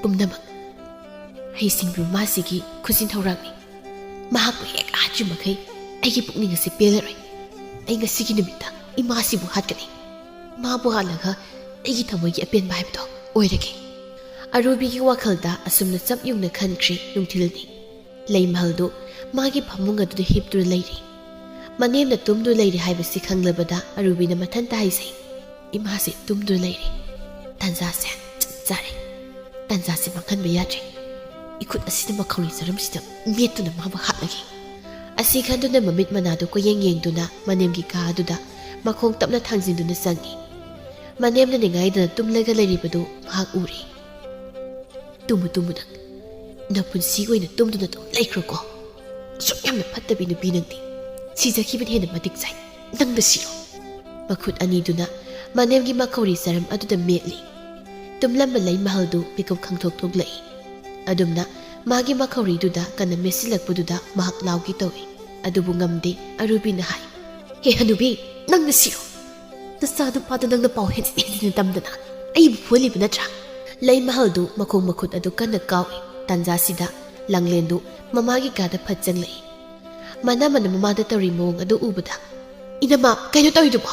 ꯄꯨꯝꯅꯃꯛ ꯍꯩꯁꯤꯡꯕꯤ ꯃꯃꯥꯁꯤꯒꯤ ꯈꯨꯖꯤꯟ ꯊꯧꯔꯥꯡꯅꯤ꯫ ꯃꯍꯥꯛꯄꯨ ꯍꯦꯛ ꯍꯥꯠꯇ꯭ꯔꯤ ꯃꯈꯩ ꯑꯩꯒꯤ ꯄꯨꯛꯅꯤꯡ ꯑꯁꯤ ꯄꯦꯜꯂꯔꯣꯏ꯫ ꯑꯩ ꯉꯁꯤꯒꯤ ꯅꯨꯃꯤꯠꯇ ꯏꯃꯥꯁꯤꯕꯨ ꯍꯥꯠꯀꯅꯤ꯫ ꯃꯥꯕꯨ ꯍꯥꯠꯂꯒ ꯑꯩꯒꯤ ꯊꯃꯣꯏꯒꯤ ꯑꯄꯦꯟꯕ ꯍꯥꯏꯕꯗꯣ ꯑꯣꯏꯔꯒꯦ꯫ ꯑꯔꯨꯕꯤꯒꯤ ꯋꯥꯈꯜꯗ ꯑꯁꯨꯝꯅ ꯆꯞ ꯌꯨꯡꯅ ꯈꯟꯈ꯭ꯔꯦ ꯅꯨꯡꯊꯤꯜꯅꯤ꯫ ꯂꯩꯃꯍꯜꯗꯨ ꯃꯥꯒꯤ ꯐꯃꯨꯡ ꯑꯗꯨꯗ ꯍꯤꯞꯇꯨꯅ ꯂꯩꯔꯤ꯫ ꯃꯅꯦꯝꯅ ꯇꯨꯝꯗꯨꯅ ꯂꯩꯔꯤ ꯍꯥꯏꯕꯁꯤ ꯈꯪꯂꯕꯗ ꯑꯔꯨꯕꯤꯅ ꯃꯊꯟꯇ ꯍꯥꯏꯖꯩ, "ꯏꯃꯥꯁꯦ ꯇꯨꯝꯗꯨꯅ ꯂꯩꯔꯤ꯫ ꯇꯥꯟꯖꯥꯁꯦ ꯆꯞ ꯆꯥꯔꯦ꯫ ꯇꯥꯟꯖꯥꯁꯦ ꯃꯥꯡꯍꯟꯕ ꯌꯥꯗ꯭ꯔꯦ꯫ ꯏꯈꯨꯠ ꯑꯁꯤꯅ ꯃꯈꯧꯔꯤ ꯆꯔꯝꯁꯤꯗ ꯃꯦꯠꯇꯨꯅ ꯃꯥꯕꯨ ꯍꯥꯠꯂꯒꯦ"꯫ ꯑꯁꯤ ꯈꯟꯗꯨꯅ ꯃꯃꯤꯠ ꯃꯅꯥꯗꯨ ꯀꯣꯏꯌꯦꯡ ꯌꯦꯡꯗꯨꯅ ꯃꯅꯦꯝꯒꯤ ꯀꯥ ꯑꯗꯨꯗ ꯃꯈꯣꯡ ꯇꯞꯅ ꯊꯥꯡꯖꯤꯟꯗꯨꯅ ꯆꯪꯏ꯫ ꯃꯅꯦꯝꯅ ꯅꯤꯡꯉꯥꯏꯗꯅ ꯇꯨꯝꯂꯒ ꯂꯩꯔꯤꯕꯗꯨ ꯃꯍꯥꯛ ꯎꯔꯦ꯫ "ꯇꯨꯝꯃꯨ, ꯇꯨꯝꯃꯨ ꯅꯪ꯫ ꯅꯄꯨꯟꯁꯤ ꯑꯣꯏꯅ ꯇꯨꯝꯗꯨꯅ ꯑꯗꯨꯝ ꯂꯩꯈ꯭ꯔꯣꯀꯣ꯫ ꯑꯁꯨꯛ ꯌꯥꯝꯅ ꯐꯠꯇꯕꯤ ꯅꯨꯄꯤ ꯅꯪꯗꯤ꯫ ꯁꯤꯖꯈꯤꯕꯅ ꯍꯦꯟꯅ ꯃꯇꯤꯛ ꯆꯥꯏ꯫ ꯅꯪꯗ ꯁꯤꯔꯣ"꯫ ꯃꯈꯨꯠ ꯑꯅꯤꯗꯨꯅ ꯃꯅꯦꯝꯒꯤ ꯃꯈꯧꯔꯤ ꯆꯔꯝ ꯑꯗꯨꯗ ꯃꯦꯠꯂꯤ꯫ ꯇꯨꯝꯂꯝꯕ ꯂꯩꯃꯍꯜꯗꯨ ꯃꯤꯀꯞ ꯈꯪꯊꯣꯛ ꯊꯣꯛꯂꯛꯏ꯫ ꯑꯗꯨꯝꯅ ꯃꯥꯒꯤ ꯃꯈꯧꯔꯤꯗꯨꯗ ꯀꯟꯅ ꯃꯦꯠꯁꯤꯜꯂꯛꯄꯗꯨꯗ ꯃꯍꯥꯛ ꯂꯥꯎꯒꯦ ꯇꯧꯏ꯫ ꯑꯗꯨꯕꯨ ꯉꯝꯗꯦ꯫ ꯑꯔꯨꯕꯤꯅ ꯍꯥꯏ, "ꯍꯦ ꯍꯅꯨꯕꯤ, ꯅꯪꯅ ꯁꯤꯔꯣ꯫ ꯅꯆꯥ ꯅꯨꯄꯥꯗ ꯅꯪꯅ ꯄꯥꯎ ꯍꯦꯟꯖꯤꯟ ꯍꯦꯟꯖꯤꯟꯅ ꯇꯝꯗꯅ ꯑꯩꯕꯨ ꯐꯨꯍꯜꯂꯤꯕ ꯅꯠꯇ꯭ꯔꯥ?" ꯂꯩꯃꯍꯜꯗꯨ ꯃꯈꯣꯡ ꯃꯈꯨꯠ ꯑꯗꯨ ꯀꯟꯅ ꯀꯥꯎꯏ꯫ ꯇꯥꯟꯖꯥꯁꯤꯗ ꯂꯥꯡꯂꯦꯟꯗꯨ ꯃꯃꯥꯒꯤ ꯀꯥꯗ ꯐꯠ ꯆꯪꯂꯛꯏ꯫ ꯃꯅꯝꯃꯅ ꯃꯃꯥꯗ ꯇꯧꯔꯤ ꯃꯑꯣꯡ ꯑꯗꯨ ꯎꯕꯗ, "ꯏꯅꯝꯃ, ꯀꯩꯅꯣ ꯇꯧꯔꯤꯗꯨꯕꯣ?"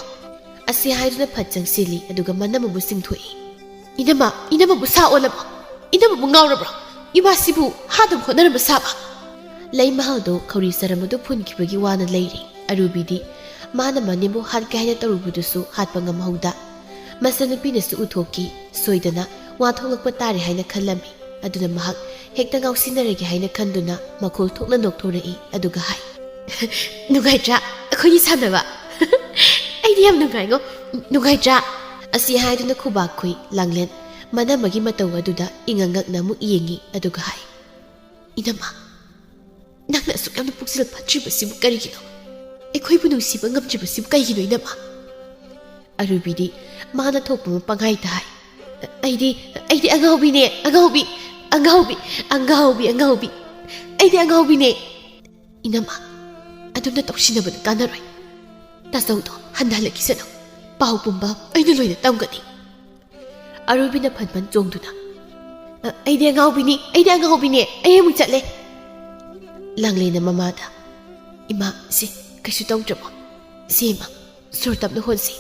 ꯑꯁꯤ ꯍꯥꯏꯗꯨꯅ ꯐꯠ ꯆꯪꯁꯤꯜꯂꯤ, ꯑꯗꯨꯒ ꯃꯅꯝꯃꯕꯨ ꯆꯤꯡꯊꯣꯛꯏ꯫ "ꯏꯅꯝꯃ, ꯏꯅꯝꯃꯕꯨ ꯁꯥ ꯑꯣꯜꯂꯕꯣ? ꯏꯅꯝꯃꯕꯨ ꯉꯥꯎꯔꯕ꯭ꯔꯣ? ꯏꯃꯥꯁꯤꯕꯨ ꯍꯥꯠꯅꯕ ꯍꯣꯠꯅꯔꯝꯕ ꯁꯥꯕ?" ꯂꯩꯃꯍꯜꯗꯣ ꯈꯧꯔꯤ ꯆꯔꯝ ꯑꯗꯨ ꯐꯨꯟꯈꯤꯕꯒꯤ ꯋꯥꯅ ꯂꯩꯔꯤ꯫ ꯑꯔꯨꯕꯤꯗꯤ ꯃꯥꯅ ꯃꯅꯦꯝꯕꯨ ꯍꯥꯠꯀꯦ ꯍꯥꯏꯅ ꯇꯧꯔꯨꯕꯗꯨꯁꯨ ꯍꯥꯠꯄ ꯉꯝꯍꯧꯗ, ꯃꯆꯟꯅꯨꯄꯤꯅꯁꯨ ꯎꯊꯣꯛꯈꯤ꯫ ꯁꯣꯏꯗꯅ ꯋꯥ ꯊꯣꯛꯂꯛꯄ ꯇꯥꯔꯦ ꯍꯥꯏꯅ ꯈꯜꯂꯝꯃꯤ꯫ ꯑꯗꯨꯅ ꯃꯍꯥꯛ ꯍꯦꯛꯇ ꯉꯥꯎꯁꯤꯟꯅꯔꯒꯦ ꯍꯥꯏꯅ ꯈꯟꯗꯨꯅ ꯃꯈꯣꯜ ꯊꯣꯛꯅ ꯅꯣꯛꯊꯣꯔꯛꯏ, ꯑꯗꯨꯒ ꯍꯥꯏ, "ꯅꯨꯡꯉꯥꯏꯇ꯭ꯔꯥ ꯑꯩꯈꯣꯏꯅꯤ ꯁꯥꯟꯅꯕ? ꯑꯩꯗꯤ ꯌꯥꯝ ꯅꯨꯡꯉꯥꯏꯉꯣ꯫ ꯅꯨꯡꯉꯥꯏꯇ꯭ꯔꯥ?" ꯑꯁꯤ ꯍꯥꯏꯗꯨꯅ ꯈꯨꯕꯥꯛ ꯈꯨꯏ꯫ ꯂꯥꯡꯂꯦꯟ ꯃꯅꯝꯃꯒꯤ ꯃꯇꯧ ꯑꯗꯨꯗ ꯏꯉꯛ ꯉꯛꯅ ꯑꯃꯨꯛ ꯌꯦꯡꯉꯤ, ꯑꯗꯨꯒ ꯍꯥꯏ, "ꯏꯅꯝꯃ, ꯅꯪꯅ ꯑꯁꯨꯛ ꯌꯥꯝꯅ ꯄꯨꯛꯆꯦꯜ ꯐꯠꯇ꯭ꯔꯤꯕꯁꯤꯕꯨ ꯀꯔꯤꯒꯤꯅꯣ? ꯑꯩꯈꯣꯏꯕꯨ ꯅꯨꯡꯁꯤꯕ ꯉꯝꯗ꯭ꯔꯤꯕꯁꯤꯕꯨ ꯀꯩꯒꯤꯅꯣ, ꯏꯅꯝꯃ?" ꯑꯔꯨꯕꯤꯗꯤ ꯃꯥꯅ ꯊꯣꯛꯄ ꯑꯃ ꯄꯪꯍꯥꯏꯗ ꯍꯥꯏ꯫ "ꯑꯩꯗꯤ, ꯑꯩꯗꯤ ꯑꯉꯥꯎꯕꯤꯅꯦ, ꯑꯉꯥꯎꯕꯤ, ꯑꯉꯥꯎꯕꯤ, ꯑꯉꯥꯎꯕꯤ, ꯑꯉꯥꯎꯕꯤ꯫ ꯑꯩꯗꯤ ꯑꯉꯥꯎꯕꯤꯅꯦ꯫ ꯏꯅꯝꯃ, ꯑꯗꯨꯝꯅ ꯇꯧꯁꯤꯟꯅꯕꯗ ꯀꯥꯟꯅꯔꯣꯏ꯫ ꯇꯥꯆꯧꯗꯣ ꯍꯟꯊꯍꯜꯂꯛꯈꯤꯁꯅꯨ꯫ ꯄꯥꯎ ꯄꯨꯝꯕ ꯑꯩꯅ ꯂꯣꯏꯅ ꯇꯝꯒꯅꯤ꯫" ꯑꯔꯨꯕꯤꯅ ꯐꯟ ꯐꯟ ꯆꯣꯡꯗꯨꯅ, "ꯑ, ꯑꯩꯗꯤ ꯑꯉꯥꯎꯕꯤꯅꯤ, ꯑꯩꯗꯤ ꯑꯉꯥꯎꯕꯤꯅꯦ, ꯑꯩ ꯑꯃꯨꯛ ꯆꯠꯂꯦ꯫" ꯂꯥꯡꯂꯦꯟꯅ ꯃꯃꯥꯗ, "ꯏꯃꯥ, ꯁꯦ, ꯀꯩꯁꯨ ꯇꯧꯗ꯭ꯔꯕꯣ? ꯁꯦ, ꯏꯃꯥ, ꯁꯣꯔ ꯇꯞꯅ ꯍꯣꯟꯁꯤ꯫"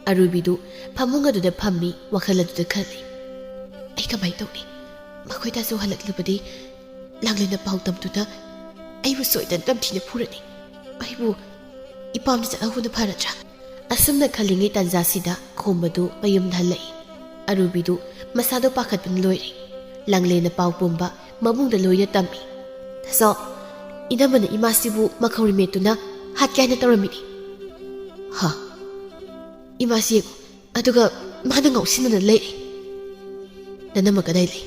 ꯑꯔꯨꯕꯤꯗꯨ ꯐꯃꯨꯡ ꯑꯗꯨꯗ ꯐꯝꯃꯤ, ꯋꯥꯈꯜ ꯑꯗꯨꯗ ꯈꯜꯂꯤ, "ꯑꯩ ꯀꯃꯥꯏ ꯇꯧꯅꯤ? ꯃꯈꯣꯏ ꯇꯥꯆꯧ ꯍꯜꯂꯛꯂꯕꯗꯤ ꯂꯥꯡꯂꯦꯟꯅ ꯄꯥꯎ ꯇꯝꯗꯨꯅ ꯑꯩꯕꯨ ꯁꯣꯏꯗꯅ ꯇꯝꯊꯤꯅ ꯐꯨꯔꯅꯤ꯫ ꯑꯩꯕꯨ ꯏꯄꯥꯝꯗ ꯆꯠꯍꯧꯕꯅ ꯐꯔꯗ꯭ꯔꯥ?" ꯑꯁꯨꯝꯅ ꯈꯜꯂꯤꯉꯩ ꯇꯥꯟꯖꯥꯁꯤꯗ ꯈꯣꯝꯕꯗꯨ ꯃꯌꯨꯝꯗ ꯍꯜꯂꯛꯏ꯫ ꯑꯔꯨꯕꯤꯗꯨ ꯃꯁꯥꯗꯣ ꯄꯥꯈꯠꯄꯅ ꯂꯣꯏꯔꯦ꯫ ꯂꯥꯡꯂꯦꯟꯅ ꯄꯥꯎ ꯄꯨꯝꯕ ꯃꯕꯨꯡꯗ ꯂꯣꯏꯅ ꯇꯝꯃꯤ꯫ "ꯇꯥꯆꯧ, ꯏꯅꯝꯃꯅ ꯏꯃꯥꯁꯤꯕꯨ ꯃꯈꯧꯔꯤ ꯃꯦꯠꯇꯨꯅ ꯍꯥꯠꯀꯦ ꯍꯥꯏꯅ ꯇꯧꯔꯝꯃꯤꯅꯤ꯫" "ꯍꯥ? ꯏꯃꯥꯁꯤ ꯌꯦꯡꯉꯨ, ꯑꯗꯨꯒ ꯃꯥꯅ ꯉꯥꯎꯁꯤꯟꯅꯅ ꯂꯩꯔꯦ꯫" "ꯅꯅꯝꯃ ꯀꯗꯥꯏ ꯂꯩ?"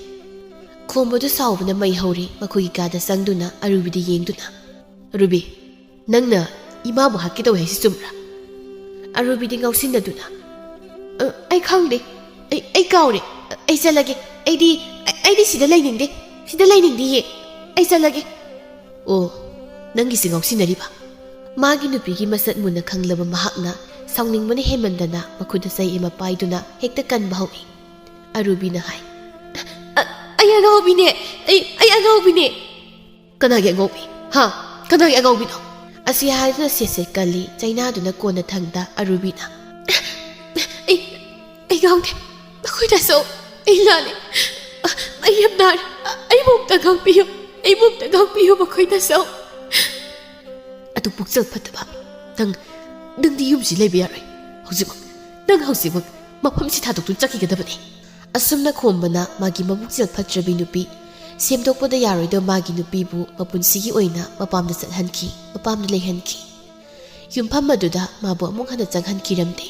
ꯈꯣꯝꯕꯗꯨ ꯁꯥꯎꯕꯅ ꯃꯩ ꯍꯧꯔꯤ, ꯃꯈꯣꯏꯒꯤ ꯀꯥꯗ ꯆꯪꯗꯨꯅ ꯑꯔꯨꯕꯤꯗ ꯌꯦꯡꯗꯨꯅ, "ꯑꯔꯨꯕꯤ, ꯅꯪꯅ ꯏꯃꯥꯕꯨ ꯍꯥꯠꯀꯦ ꯇꯧꯏ ꯍꯥꯏꯁꯤ ꯆꯨꯝꯕ꯭ꯔꯥ?" ꯑꯔꯨꯕꯤꯗꯤ ꯉꯥꯎꯁꯤꯟꯅꯗꯨꯅ, "ꯑ, ꯑꯩ ꯈꯪꯗꯦ꯫ ꯑꯩ, ꯑꯩ ꯀꯥꯎꯔꯦ꯫ ꯑꯩ ꯆꯠꯂꯒꯦ꯫ ꯑꯩꯗꯤ, ꯑꯩ, ꯑꯩꯗꯤ ꯁꯤꯗ ꯂꯩꯅꯤꯡꯗꯦ꯫ ꯁꯤꯗ ꯂꯩꯅꯤꯡꯗꯤꯌꯦ꯫ ꯑꯩ ꯆꯠꯂꯒꯦ꯫" "ꯑꯣ, ꯅꯪꯒꯤꯁꯤ ꯉꯥꯎꯁꯤꯟꯅꯔꯤꯕ?" ꯃꯥꯒꯤ ꯅꯨꯄꯤꯒꯤ ꯃꯁꯛ ꯃꯨꯟꯅ ꯈꯪꯂꯕ ꯃꯍꯥꯛꯅ ꯁꯥꯎꯅꯤꯡꯕꯅ ꯍꯦꯟꯃꯟꯗꯅ ꯃꯈꯨꯠꯇ ꯆꯩ ꯑꯃ ꯄꯥꯏꯗꯨꯅ ꯍꯦꯛꯇ ꯀꯟꯕ ꯍꯧꯏ꯫ ꯑꯔꯨꯕꯤꯅ ꯍꯥꯏ, "ꯑ-, ꯑꯩ ꯑꯉꯥꯎꯕꯤꯅꯦ꯫ ꯑꯩ, ꯑꯩ ꯑꯉꯥꯎꯕꯤꯅꯦ꯫" "ꯀꯅꯥꯒꯤ ꯑꯉꯥꯎꯕꯤ? ꯍꯥ? ꯀꯅꯥꯒꯤ ꯑꯉꯥꯎꯕꯤꯅꯣ?" ꯑꯁꯤ ꯍꯥꯏꯗꯨꯅ ꯁꯦꯠ ꯁꯦꯠ ꯀꯜꯂꯤ꯫ ꯆꯩꯅꯥꯗꯨꯅ ꯀꯣꯟꯅ ꯊꯪꯗ ꯑꯔꯨꯕꯤꯅ, "ꯑꯩ, ꯑꯩ ꯉꯥꯎꯗꯦ꯫ ꯃꯈꯣꯏ ꯇꯥꯆꯧ, ꯑꯩ ꯂꯥꯜꯂꯦ꯫ ꯑꯩ ꯌꯥꯝ ꯅꯥꯔꯦ꯫ ꯑꯩꯕꯨ ꯑꯝꯇ ꯉꯥꯛꯄꯤꯌꯨ꯫ ꯑꯩꯕꯨ ꯑꯝꯇ ꯉꯥꯛꯄꯤꯌꯨ, ꯃꯈꯣꯏ ꯇꯥꯆꯧ꯫" "ꯑꯗꯨ ꯄꯨꯛꯆꯦꯜ ꯐꯠꯇꯕ꯫ ꯅꯪ, ꯅꯪꯗꯤ ꯌꯨꯝꯁꯤ ꯂꯩꯕ ꯌꯥꯔꯣꯏ꯫ ꯍꯧꯖꯤꯛꯃꯛ, ꯅꯪ ꯍꯧꯖꯤꯛꯃꯛ ꯃꯐꯝꯁꯤ ꯊꯥꯗꯣꯛꯇꯨꯅ ꯆꯠꯈꯤꯒꯗꯕꯅꯤ꯫" ꯑꯁꯨꯝꯅ ꯈꯣꯝꯕꯅ ꯃꯥꯒꯤ ꯃꯕꯨꯛꯆꯦꯜ ꯐꯠꯇ꯭ꯔꯕꯤ ꯅꯨꯄꯤ, ꯁꯦꯝꯗꯣꯛꯄꯗ ꯌꯥꯔꯣꯏꯗꯕ ꯃꯥꯒꯤ ꯅꯨꯄꯤꯕꯨ ꯃꯄꯨꯟꯁꯤꯒꯤ ꯑꯣꯏꯅ ꯃꯄꯥꯝꯗ ꯆꯠꯍꯟꯈꯤ, ꯃꯄꯥꯝꯗ ꯂꯩꯍꯟꯈꯤ꯫ ꯌꯨꯝꯐꯝ ꯑꯗꯨꯗ ꯃꯥꯕꯨ ꯑꯃꯨꯛ ꯍꯟꯅ ꯆꯪꯍꯟꯈꯤꯔꯝꯗꯦ꯫